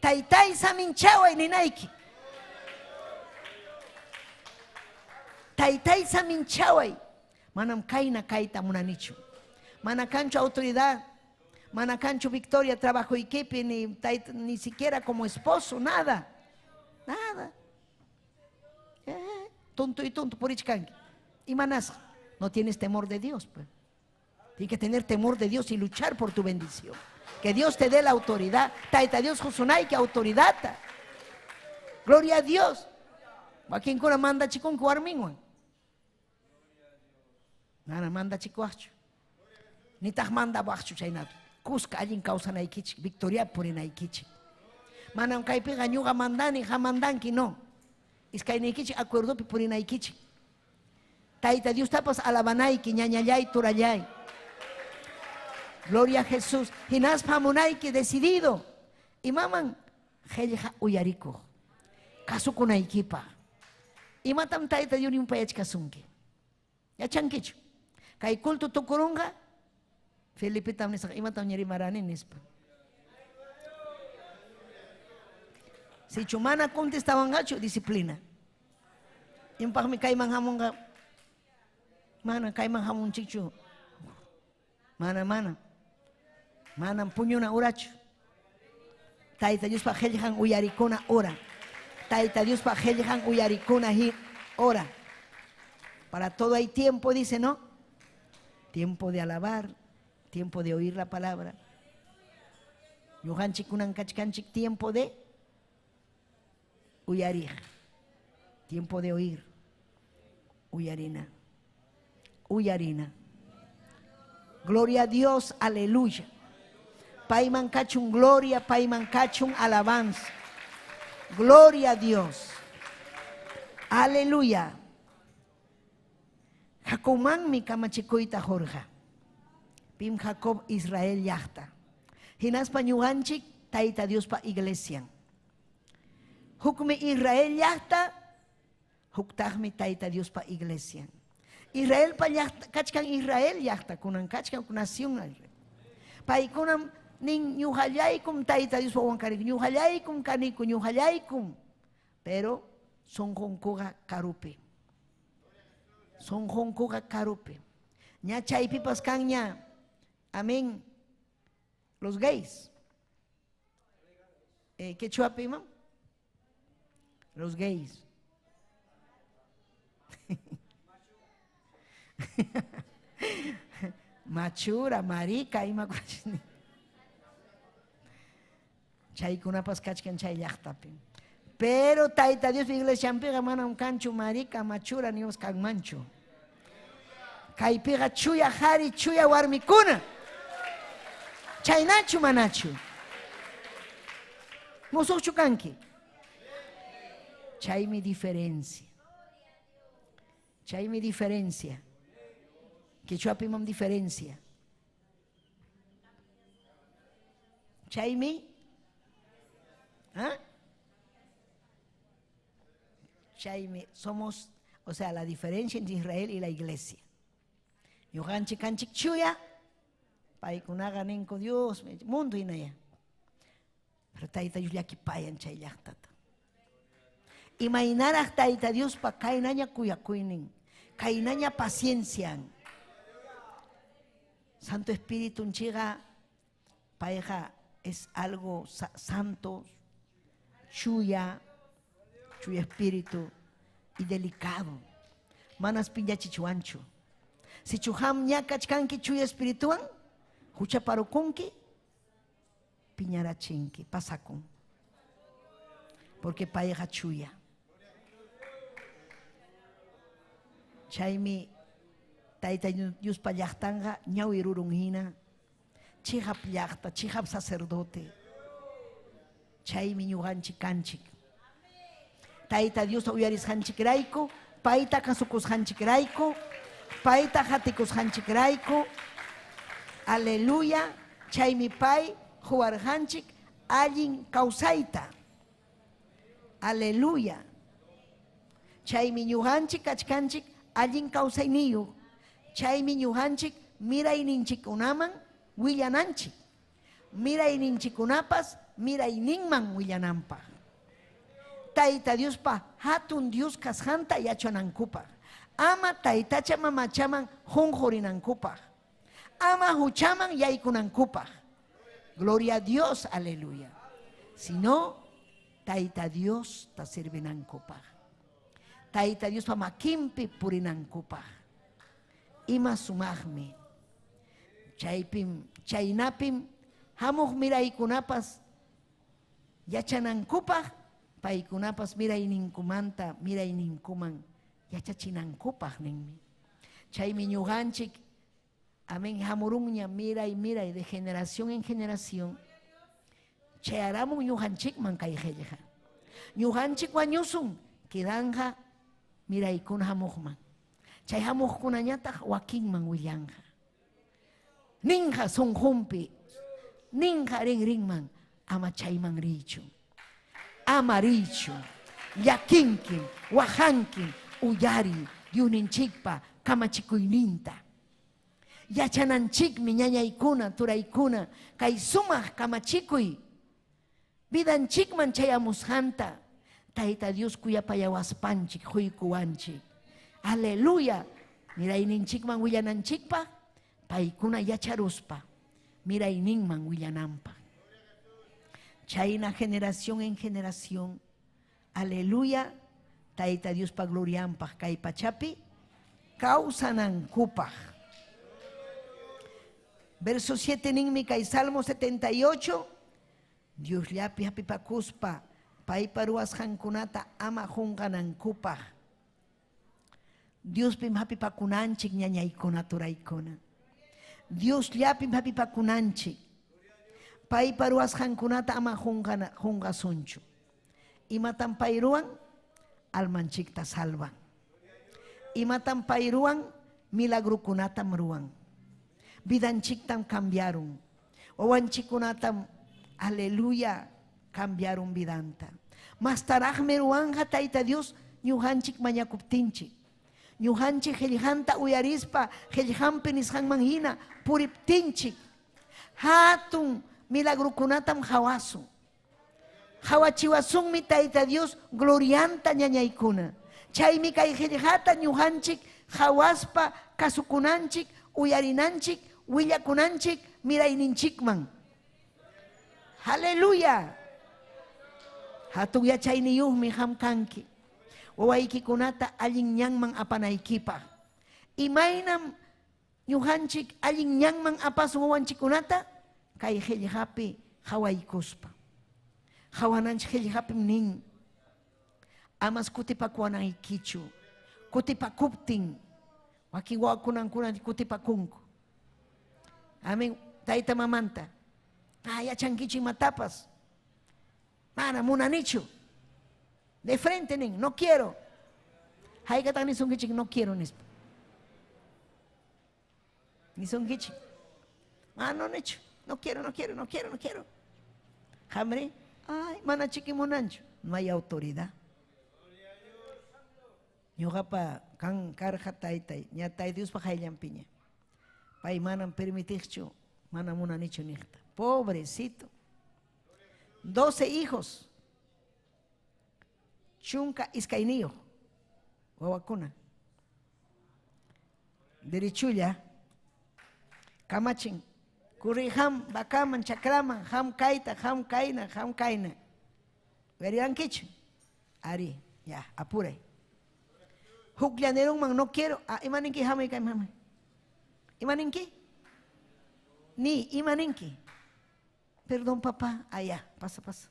Taytay saminchaway ninayki. Taytay saminchaway. Manam kayna kayta munanichu. Mana kanchu autoridad, mana kanchu victoria trabajoykipi, ni, ni siquiera como esposo, nada. Nada. Tonto y tonto purichkanki. Imanasqa, no tienes temor de Dios, pues. Tienes que tener temor de Dios y luchar por tu bendición. Que Dios te dé la autoridad. Tayta Dios qosunayki autoridad. Gloria a Dios. Wakinkuna mandachikunku warminwan. Mana mandachikuwaqchu. Nitaq mandawaqchu chaynata. Kuska allin kawsanaykichik, victoria purinaykichik. Manam kaypiqa ñuqa mandani, qam mandanki, no. Iskayniykichik acuerdopi purinaykichik. Tayta Diostapas alabanayki, ñañallay, turallay. Gloria a Jesús. Hinaspa hamunayki decidido. Imaman qellqa uyarikuq. Kasukunaykipaq. Imatam Tayta Dios nimpayachkasunki? Yachankichu? Kay culto tukurunqa, Felipetam nisaq, imatam ñirimarani nispa. Sichu mana contestawanqachu, disciplina. Impaqmi kayman hamunqa? Mana kayman hamunchikchu. Mana, mana. Manam puñuna urachu. Tayta Diospa qellqan uyarikuna hora. Tayta Diospa qellqan uyarikuna hora. Para todo hay tiempo, dice, ¿no? Tiempo de alabar, tiempo de oír la palabra. Ñuqanchik kunan kachkanchik tiempo de uyariq, tiempo de oír. Uyarina, uyarina. Gloria a Dios, aleluya. Payman kachun gloria, payman kachun alabanza. Gloria a Dios. Aleluya. Jacobmanmi kamachikuyta qurqa. Pim Jacob Israel llaqta. Hinaspa ñuqanchik Tayta Diospa iglesian. Hukmi Israel llaqta, huktaqmi Tayta Diospa iglesian. Israelpa llaqta kachkan Israel llaqta kunan kachkan nación. Paykunam nin ñuqallaykum Tayta Diospa wawan kaniku, ñuqallaykum kaniku, ñuqallaykum. Pero sunqunkuqa karupi. Sunqunkuqa karupi. Ña chaypipas kanña. Amén. Los gays. Quechuapi imam? Los gays. Machura, marica, ima chaykunapas kachkan chay llaqtapi. Pero Tayta Dios iglesianpiqa manam kanchu marica, machura, ni kanmanchu. Kaypiqa chuya qhari, chuya warmikuna. Chaynachu manachu. Musuqchu kanki. Chaymi diferencia. Chaymi diferencia. Quechuapi imam diferencia. Chaymi ¿ah? Chaymi somos, o sea, la diferencia entre Israel y la iglesia. Ñuqanchik kanchik chuya, paykunaqa ninku Dios, mundo hinaya. Pero Tayta Dios llakipayan chay llaqtata. Imaynaraq Tayta Diospa kaynaña kuyakuynin, kaynaña paciencian. Santo Espíritu nchiqa payqa es algo santo, chuya, chuya espíritu y delicado. Manas piñachichuanchu. Si chuham ñakachkanki chuya espirituan, huchaparukunki, piñarachinki, pasakun. Porque payqa chuya. Chaymi Tayta Diospa llaqtanqa ñawi rurun hina, chihap llaqta, chihap sacerdote. Chaymi ñuqanchik kanchik. Tayta Diosta uyarisqanchikrayku, payta kasukusqanchikrayku, payta hatikusqanchikrayku. Aleluya, chaymi pay huwarqanchik allin kawsayta. Aleluya. Chaymi ñuqanchik kachkanchik allin kawsayniyuq. Chaymi ñuqanchik mirayninchikkunaman willananchik. Mirayninchikkunapas mirayninman willananpaq. Tayta Diospa hatun Dios kasqanta yachanankupaq. Ama taytacha mamachaman qunqurinankupaq. Ama huchaman yaykunankupaq. Gloria a Dios, aleluya. Sino Tayta Dios ta sirvinankupaq. Tayta Diospa makinpi purinankupaq. Ima sumaqmi. Chaypim, chaynapim hamuq miraykunapas yachanankupaq, paykunapas mirayninkumanta mirayninkuman yachachinankupaq ninmi. Chaymi ñuqanchik, amén, hamurunña miray miray de generación en generación. Chayaramun ñuqanchikman kay qillqa. Ñuqanchik wañusun, quedanja miraykuna hamuqman. Chay hamuqkunañataq wakinman willanja. Ninja sunqunpi, ninja rinrinman, ama chayman richu. Ama richu. Llakinkin, wajankin, uyari, Dyuninchikpa kamachikuyninta. Yachananchikmi ñañaykuna, turaykuna, kay sumaq kamachikuy. Vidanchikman chayamusqanta, Tayta Dios kuyapayawaspanchik, huykuwanchik. Aleluya. Mirayninchikman willananchikpa, paykuna yacharuspa, mirayninman willananpaq. Chayna generación en generación. Aleluya. Tayta Diospa glorianpaq kay pachapi kawsanankupaq. Verso 7 ninmi kay Salmo 78. Diosllapi hapipakuspa paypa ruwasqankunata ama qunqanankupaq. Diospim hapipakunanchik ñañaykuna turaykuna. Diosllapim hapipakunanchik. Paypa ruwasqankunata ama qunqasunchu. Imatam pay ruwan? Almanchikta salvan. Imatam pay ruwan? Milagrukunatam ruwan. Vidanchiktam cambiaron. Wawanchikkunatam, aleluya, cambiaron vidanta. Mastaraqmi ruwanja Tayta Dios ñuqanchik mañakuptinchik. Ñuqanchik qillqanta uyarispa qillqanpi nisqanman hina puriptinchik. Hatun milagrukunatam hawasun. Hawachiwasunmi Tayta Dios glorianta ñañaykuna. Chaymi kay qillqata ñuqanchik hawaspa kasukunanchik, uyarinanchik, willakunanchik, mirayninchikman. Aleluya. Hatun yachayniyuqmi qam kanki. Wawaykikunata allin ñanman apanaykipaq. Imaynam ñuqanchik allin ñanman apasun wawanchikkunata kay qillqapi hawaykuspa. Hawananchik qillqapim nin. Amas kutipakuwanaykichu. Kutipakuptin wakin wawakunankuna kutipakunku. Amén. Tayta mamanta. Ah, yachankichu imatapas. Mana munanichu. De frente nin, no quiero. Haykataq nisunkichik no quiero nispa. Nisunkichik. Mano nichu. No quiero, no quiero, no quiero, no quiero. Hamri, ay, mana chikimunanchu. No hay autoridad. Ñuqapa kan karqa taytay, ña tay Diospa hayllanpiña. Pay manam permitiqchu, mana munanichu niqta. Pobrecito. 12 hijos. Chunka iskayniyuq wawakuna. Derechulla kamachin. Kurri ham bakaman chakraman ham kayta ham kayna ham kayna. Verirankichu. Ari, ya, apuray. Huklanerunman no quiero. Ah, imaninki hamay kay hamay. Imaninki? Ni imaninki. Perdón, papá. Allá, pasa, pasa.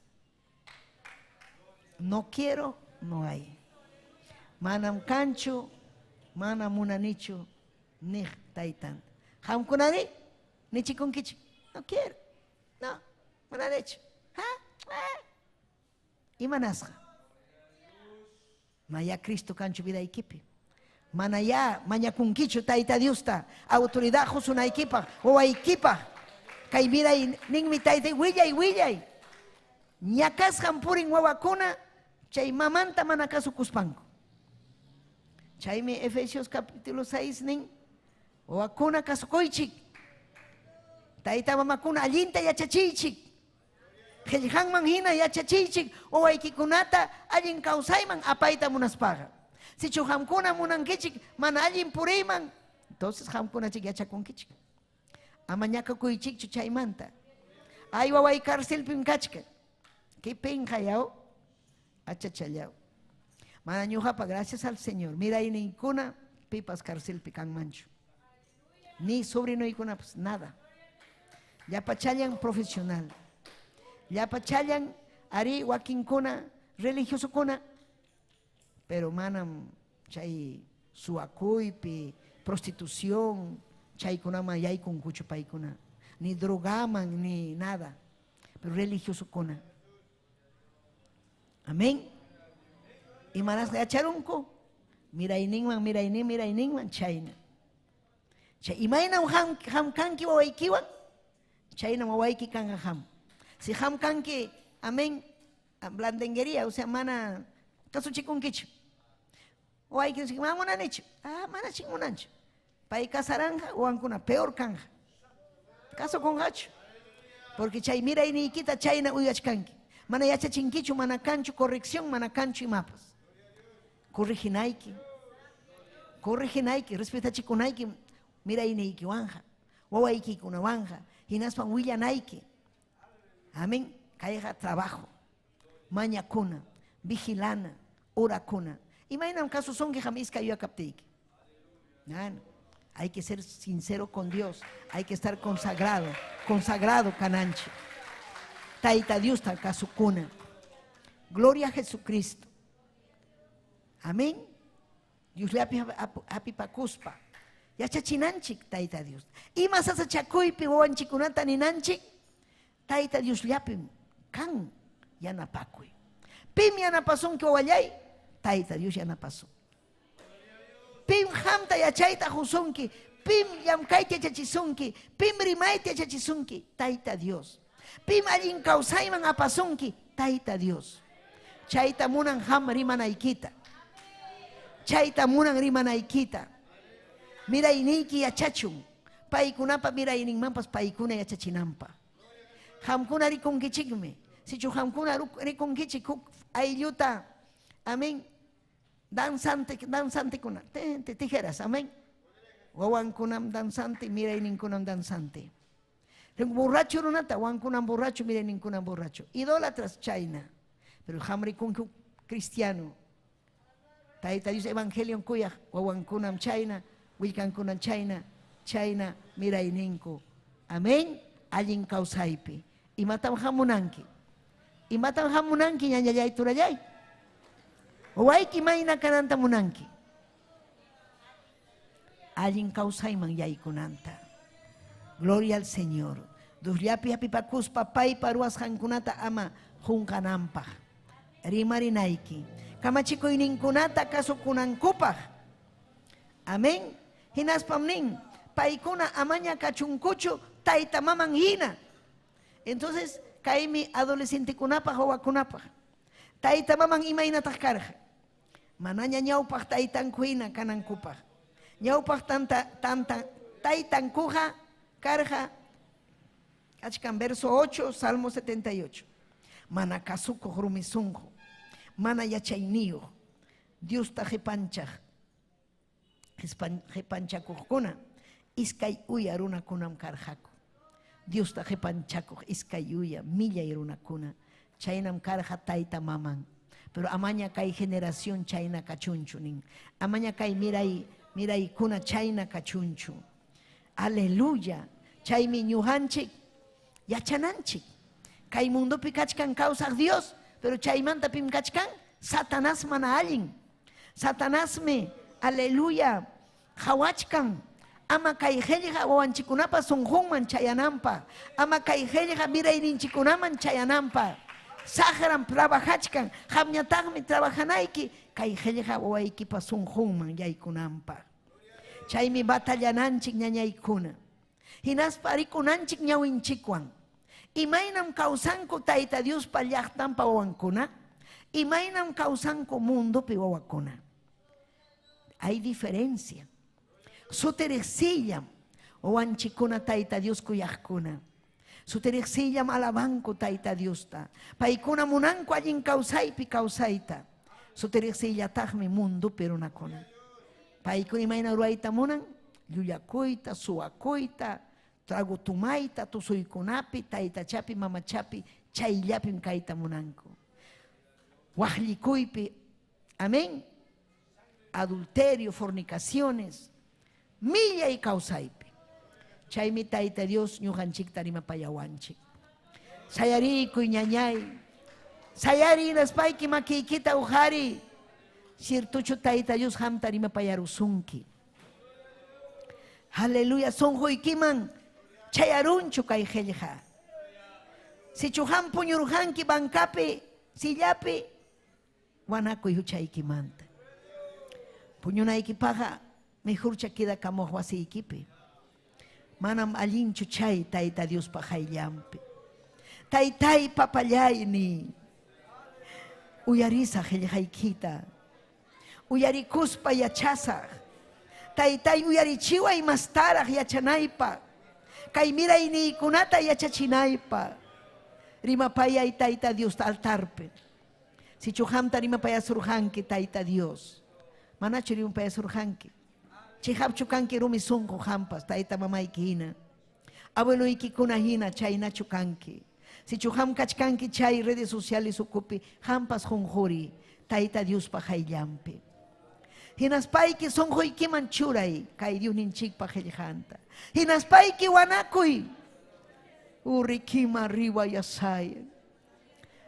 No quiero, no hay. Manam kanchu, manam munanichu, ni taytan. Hamkunari, ni chikunkichu. No quiero. No, munanichu. Ha? Ah. Imanasqa. Maya Cristo kanchu vida ikipi. Manaya mañakunkichu tayta Diosta, autoridad husunaykipaq, wawaykipaq. Kay vida ninmi tayta willay willay. Ñakasqan purin wawakuna chay mamanta mana kasukuspanku. Chaymi Efesios capítulo 6 nin wawakuna kasukuychik. Tayta mamakuna allinta yachachiychik. Qillqanman hina yachachiychik wawaykikunata allin kawsayman apayta munaspaqa. Sichu qamkuna munankichik mana allin puriyman, entonces qamkunachik yachakunkichik. Ama ñakakuychikchu chaymanta. Ay waway carcelpim kachkan. Qué penja yaw, achachallaw. Mana ñuqapa, gracias al Señor. Mirayninkuna pipas carcelpi kanmanchu. Ni sobrinoykunapas, nada. Llapachallan profesional. Llapachallan ari wakinkuna religiosokuna. Pero manam chay suakuypi, prostitución, chaykunaman yaykunkuchu paykuna. Ni drogaman, ni nada. Pero religiosokuna. Amén. Y manasqa yacharunku, mirayninman, miraynin, mirayninman, chayna. Chay, imaynam ham kanki wawaykiwan, chaynam wawayki kanqa ham. Si ham kanki, amén, blandenguería, o sea, mana kasuchikunkichu. Wawayki nisqa, mana munanichu. Ah, mana chinmunanchu. Pay kasaranja, wawankuna peor kanja. Kasukunqachu. Porque chay mirayniykita chayna uywachkanki. Mana yachachinkichu, mana kanchu corrección, mana kanchu imapas. Corriginayki. Corriginayki, respetachikunayki, mirayniykiwanja, wawaykikunawanqa, hinaspan willanayki. Amén. Kayqa trabajo. Mañakuna, vigilana, orakuna. Imaynam kasusonki ham iskay yuyakaptiyki. Nana. Hay que ser sincero con Dios, hay que estar consagrado, consagrado kananchik. Tayta Diosta kasukuna. Gloria a Jesucristo. Amén. Diosllapi apipakuspa. Yachachinanchik Tayta Dios. Ima sasachakuypi wawanchikunata ninanchik, Tayta Diosllapi kan yanapakuy. Pim yanapasunki wawallay, Tayta Dios yanapasun. Pim hamta yachayta husunki, pim llamkayta yachachisunki, pim rimayta yachachisunki, Tayta Dios. Pim allin kawsayman apasunki, Tayta Dios. Chayta munan ham rimanaykita. Chayta munan rimanaykita. Mirayniyki yachachun. Paykunapa mirayninmanpas paykuna yachachinanpa. Hamkuna rikunkichikmi. Sichu hamkuna rikunkichik huk aylluta, amén, danzante, danzantekuna, tijeras, amén. Wawankunam danzante, mirayninkunam danzante. Borracho runata, wawankunam borracho, mirayninkunam borracho. Idólatras chayna. Pero ham rikunki cristiano. Tayta Dios evangelion kuyaq, wawankunam chayna, willkankunam chayna, chayna mirayninku. Amén. Allin kawsaypi. Imatam hamunanki. Imatam hamunanki ñañallay turallay. Wawayki mayna kananta munanki. Allin kawsayman yaykunanta. Gloria al Señor. Dusllapi hapipakuspa paypa ruwasqankunata ama qunqananpaq. Rimarinayki. Kamachikuyninkunata kasukunankupaq. Amén. Hinaspam nin, paykuna amaña kachunkuchu tayta maman hina. Entonces, kaymi adolescentekunapaq wawakunapaq. Tayta maman imaynataq karqa. Manaña ñawpaq taytanku hina kanankupaq. Ñawpaq tanta tanta taytankuqa karqa kachkan verso 8, Salmo 78. Mana kasukuq rumi sunqu, mana yachayniyuq, Diosta qipanchaq, qipanchakuqkuna, iskay uya runakunam karqaku. Diosta qipanchakuq iskay uya, millay runakuna. Chaynam karqa tayta maman. Pero amaña kay generación chayna kachunchu nin. Amaña kay miray miraykuna chayna kachunchu. Aleluya. Chaymi ñuqanchik yachananchik. Kay mundopi kachkan kawsaq Dios, pero chaymanta pim kachkan Satanás mana allin. Satanasmi, aleluya, qawachkan ama kay qillqa wawanchikkunapa sunqunman chayananpaq, ama kay qillqa mirayninchikkunaman chayananpaq. Saqram trabajachkan, qamñataqmi trabajanayki kay qillqa wawaykipa sunqunman yaykunanpaq. Chaymi batallananchik ñañaykuna. Hinaspa rikunanchik ñawinchikwan. Imaynam kawsanku Tayta Diospa llaqtanpa wawankuna? Imaynam kawsanku mundopi wawakuna? Hay diferencia. Sutiriqsillam wawanchikkuna Tayta Dios kuyaqkuna. Sutiriqsillam alabanku Tayta Diosta. Paykuna munanku allin kawsaypi kawsayta. Sutiriqsillataqmi mundopi runakuna. Paykuna imayna ruwayta munan? Llullakuyta, suwakuyta, trago tumayta, tusuykunapi, taytachapi, mamachapi, chayllapim kayta munanku. Waqllikuypi, amén. Adulterio, fornicaciones, millay kawsaypi. Chaymi Tayta Dios ñuqanchikta rimapayawanchik. Sayarikuy ñañay. Sayari hinaspayki makiykita uqari. Ciertochu Tayta Dios qamta rimapayarusunki. Aleluya, sunquykiman chayarunchu kay qillqa. Sichu qam puñurqanki bancapi, sillapi, wanakuy huchaykimanta. Puñunaykipaqa mejorcha quedakamuq wasiykipi. Manam allinchu chay Tayta Diospa qayllanpi. Taytay papallayni, uyarisaq qillqaykita. Uyarikuspa yachasaq. Taytay uyarichiway mastaraq yachanaypaq. Kay mirayniykunata yachachinaypaq. Rimapayay Tayta Diosta altarpi. Sichu qamta rimapayasurqanki Tayta Dios. Manachu rimapayasurqanki? Chiqapchu kanki rumi sunqu qampas tayta mamayki hina. Abueloykikuna hina chaynachu kanki. Sichu qam kachkanki chay redes sociales ukupi qampas qunquri Tayta Diospa qayllanpi. Hinaspayki sunquykiman churay kay Diosninchikpa qillqanta. Hinaspayki wanakuy. Urikima riwayasay.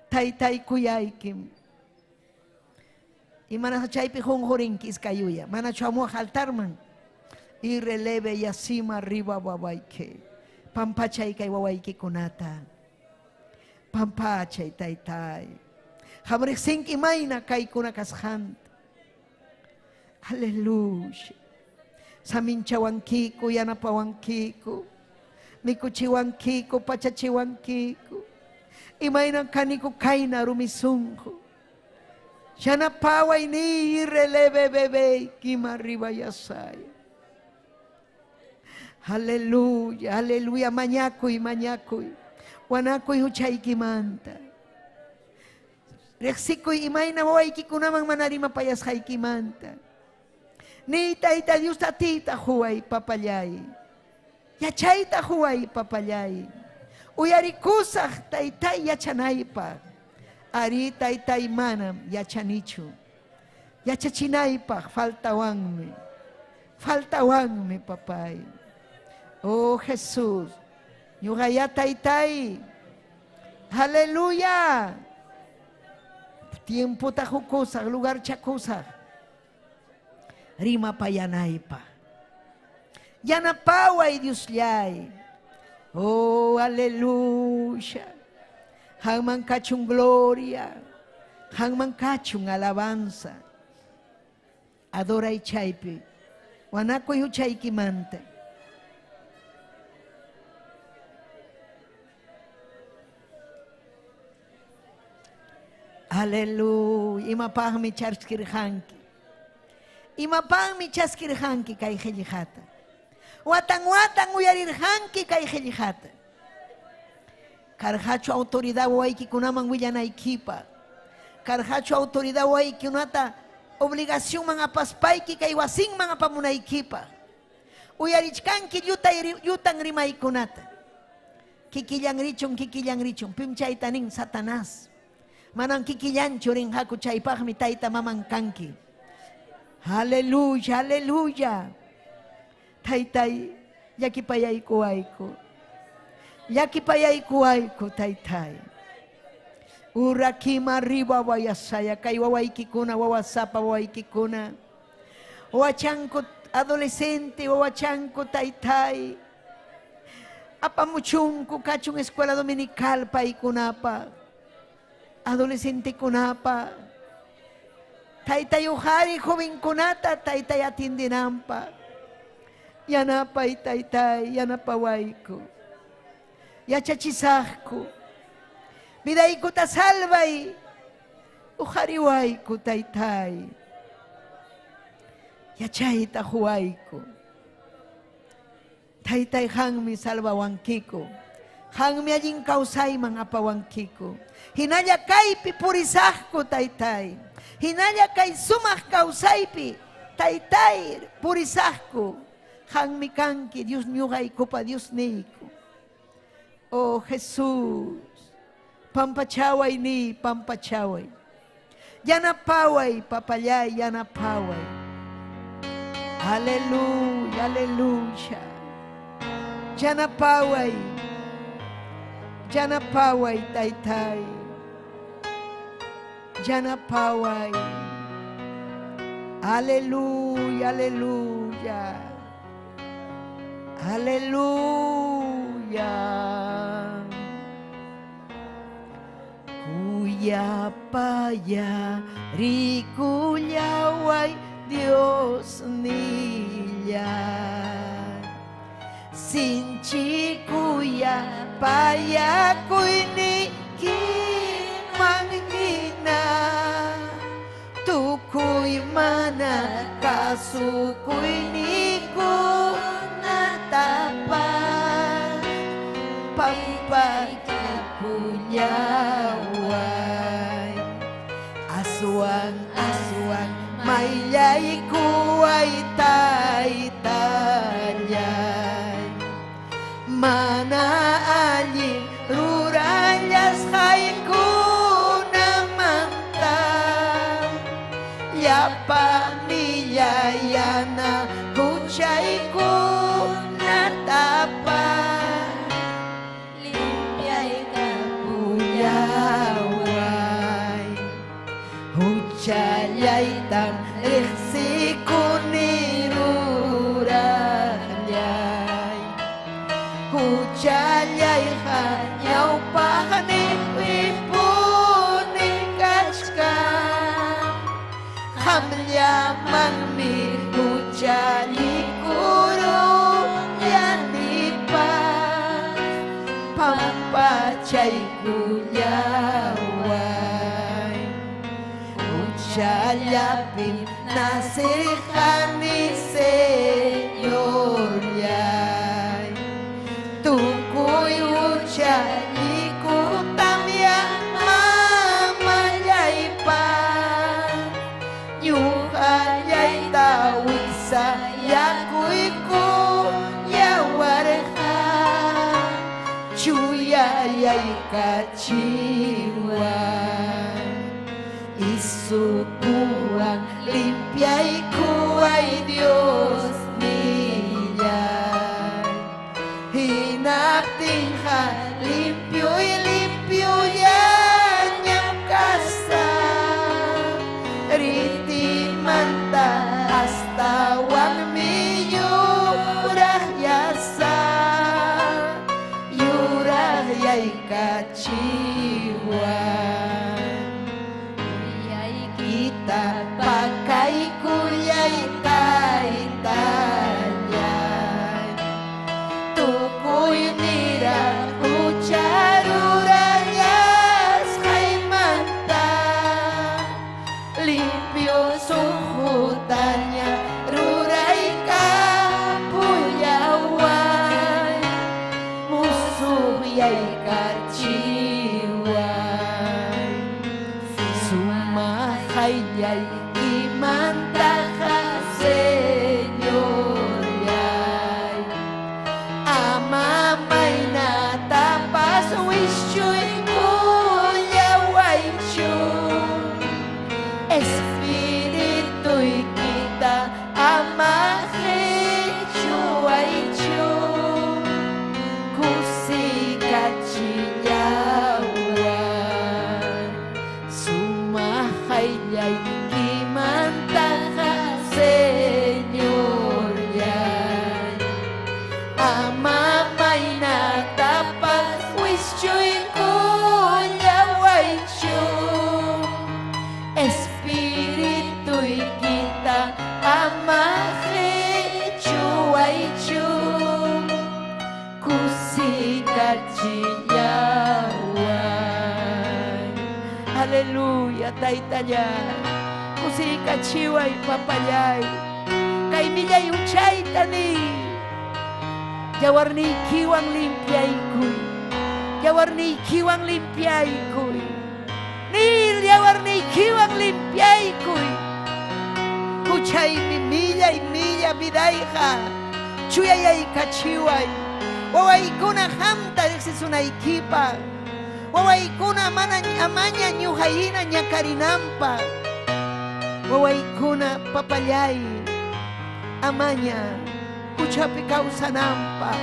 Taytay kuyaykim. Imanasqa chaypi qunqurinki iskay uya. Manachu hamuwaq altarman. Y releve yasima riba wawayki. Pampachay kay wawaykikunata. Pampachay taytay. Qam riqsinki imayna kaykuna kasqanta. Aleluya. Saminchawankiku, yanapawankiku. Mikuchiwankiku, pachachiwankiku. Imaynan kaniku kayna rumi sunqu. Yanapaway ni releve bebé kima riba yasay. Aleluya, aleluya, mañakuy, mañakuy. Wanakuy huchaykimanta. Riqsikuy imayna wawaykikunaman mana rimapayasqaykimanta. Ni Tayta Dios tatita huway papallay. Yachayta huway papallay. Uyarikusaq taytay yachanaypaq. Ari taytay manam yachanichu. Yachachinaypaq faltawanmi. Faltawanmi papay. Oh Jesús. Ñuqaya taytay. Aleluya. Tiempota hukusaq, lugar chakusaq. Rimapayanaypaq. Yanapaway Diosllay. Oh, aleluya. Qamman kachun gloria. Qanman kachun alabanza. Adoray chaypi. Wanakuy huchaykimanta. Aleluya. Imapaqmi chaskirqanki. Imapaqmi chaskirqanki kay qillqata. Watan watan uyarirqanki kay qillqata. Karqachu autoridad wawaykikunaman willanaykipaq. Karqachu autoridad wawaykunata obligacionman apaspayki kay wasinman apamunaykipaq. Uyarichkanki llutan rimaykunata. Kikillan richun, kikillan richun. Pim chayta nin Satanás. Manan kikillanchu rinqaku chaypaqmi tayta maman kanki. Aleluya, aleluya. Taytay, llakipayaykuwayku. Llakipayaykuwayku, taytay. Urakima riba wayasaya, kay wawaykikuna, wawasapa wawaykikuna. Wawachanku adolescente, wawachanku taytay. Apamuchunku kachun escuela dominical paykunapa. Adolescente kunapa. Taytay uqari jovenkunata taytay atindinampa. Yanapay taytay, yanapawayku. Yachachisaqku. Vidaykuta salvay. Uqariwayku taytay. Yachayta huwayku. Taytay hanmi salvawankiku. Hanmi allin kawsayman apawankiku. Hinalla kaypi purisaqku taytay. Hinalla kay sumaq kawsaypi taytay purisaqku. Hanmi kanki Dios ñuqaykupa Dios niyku. Oh Jesús, pampachaway ni, pampachaway. Yanapaway, papallay, yanapaway. Aleluya, aleluya. Yanapaway. Yanapaway, taytay. Yanapaway. Aleluya, aleluya. Aleluya. Kuyapaya rikullaway Dios nillay. Sinchi kuyapaya kuynikiman hina. Tukuy mana kasukuynikunatapas pampaykullaway. Aswan aswan mayllaykuway taytallay. Mana allin rurallasqaykunamanta llapa millayana huchaykunatapas limpiaykapullaway. Huchallaytam riqsikuni ruraqllay. Huchallayqa ñawpaqniypipuni kachkan. Qamllamanmi huchallikuruyanipas pampachaykullaway. Huchallapim nacirqani Señorllay. Tukuy huchallikutam mamallaypas ñuqallayta wiksayakuyku yawarqa chuyayaykachiwan. Isukuwan limpiaykuway Dios nillay. Hinaptinqa limpio y limpio llañam kasaq. Ritimanta astawanmi yuraq yasaq. Yuraq yaykachiwan. Chuyayaykachiway. Sumaq qayllaykimantaqa Señorllay, ama maynatapas wischuykullawaychu. Espirituykita ama qichuwaychu. Kusikachillaway. Sumaq qayllaykimantaqa Señorllay, ama maynatapas wischuykullawaychu. Espirituykita ama qichuwaychu. Kusikachillaway. Aleluya, taytallay. Kusikachiway, papallay. Kay millay uchayta ni. Yawarniykiwan limpiaykuy. Yawarniykiwan limpiaykuy. Nil yawarniykiwan limpiaykuy. Huchaymi millay milla vidayqa. Chuyayaykachiway. Wawaykuna hamta riqsisunaykipaq. Wawaykuna mana amaña ñuqayhina ñakarinanpaq. Wawaykuna papallay amaña huchapi kawsananpaq.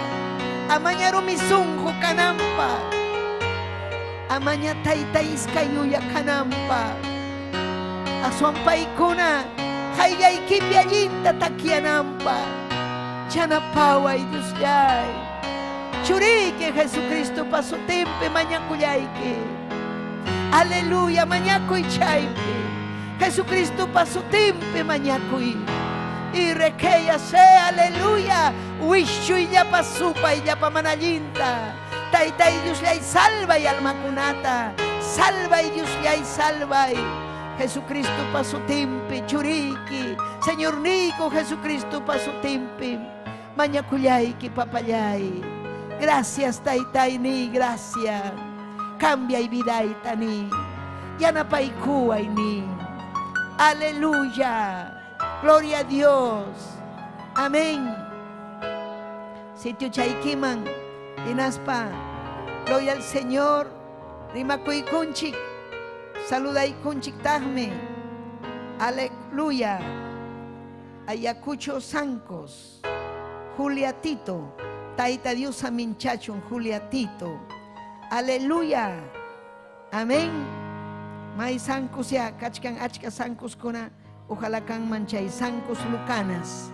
Amaña rumi sunqu kananpaq. Amaña tayta iskay yuya kananpaq. Aswan paykuna qayllaykipi allinta takyananpaq. Yanapaway Diosllay. Churiyki Jesucristopa sutinpi mañakullayki. Aleluya, mañakuy chaypi. Jesucristopa sutinpi mañakuy. Y requeya sea, aleluya. Wischuyllapa supayllapa manallinta. Taytay Diosllay salvay almakunata. Salvay Diosllay salvay. Jesucristopa sutinpi churiyki. Señorniyku Jesucristopa sutinpi. Mañakullayki papallay. Gracias taytayni, gracias. Cambiay vidaytani. Yanapaykuwayni. Aleluya. Gloria a Dios. Amén. Sitio chaykiman, hinaspa. Gloria al Señor. Rimakuykunchik. Saludaykunchik tajme. Aleluya. Ayacucho Sancos. Julia Tito. Taita Dios aminchachun Julia Tito. Aleluya. Amén. May Sancos ya, kachkan achka Sancos kuna. Ojalá kan manchay Sancos Lucanas.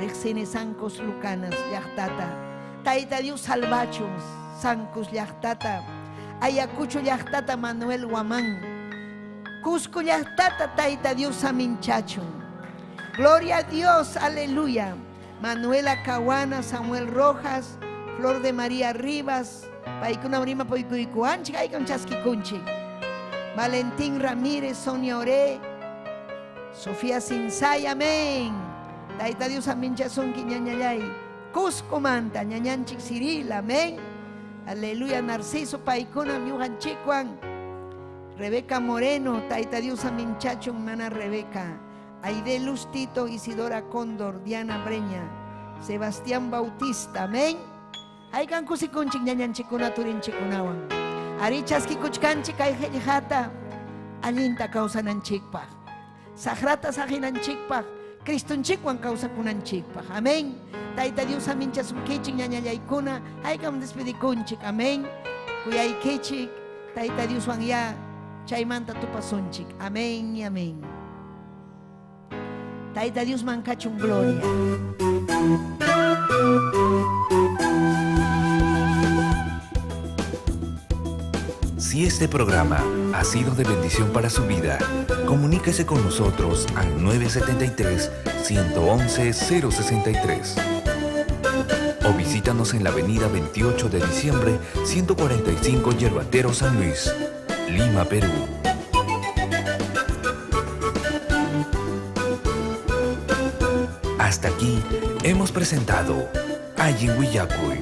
Riqsini Sancos Lucanas llaqtata. Taita Dios salvachun Sancos llaqtata. Ayacucho llaqtata Manuel Guamán. Cusco llaqtata Taita Dios aminchachun. Gloria a Dios, aleluya. Manuela Caguana, Samuel Rojas, Flor de María Rivas, Paikuna Rima Poikuykuanchik, aykan chaskikunchik. Valentín Ramírez, Sonia Oré, Sofía Sinsay, amén. Taita Dios aminchasunki ñañallay. Cusco manta, ñañanchik Ciril, amén. Aleluya, Narciso Paikuna, ñuqanchikwan. Rebeca Moreno, Taita Dios aminchachun, mana Rebeca. Aide Luz Tito, Isidora Cóndor, Diana Breña, Sebastián Bautista, amén. Aykan kusikunchik ñañanchikuna turinchikunawan. Ari chaskikuchkanchik kay qillqata allinta kawsananchikpaq. Saqrata saqinanchikpaq, Cristonchikwan kawsakunanchikpaq. Amén. Tayta Dios aminchasunkichik ñañallaykuna, haykam despedikunchik. Amén. Kuyaykichik, Tayta Dioswan ya chaymanta tupasunchik. Amén y amén. Tayta Dios mankachun gloria. Si este programa ha sido de bendición para su vida, comuníquese con nosotros al 973-111-063. O visítanos en la avenida 28 de diciembre, 145 Yerbatero, San Luis, Lima, Perú. Hasta aquí hemos presentado Allin Willakuy.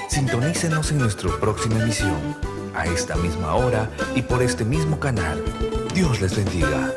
Sintonícenos en nuestra próxima emisión, a esta misma hora y por este mismo canal. Dios les bendiga.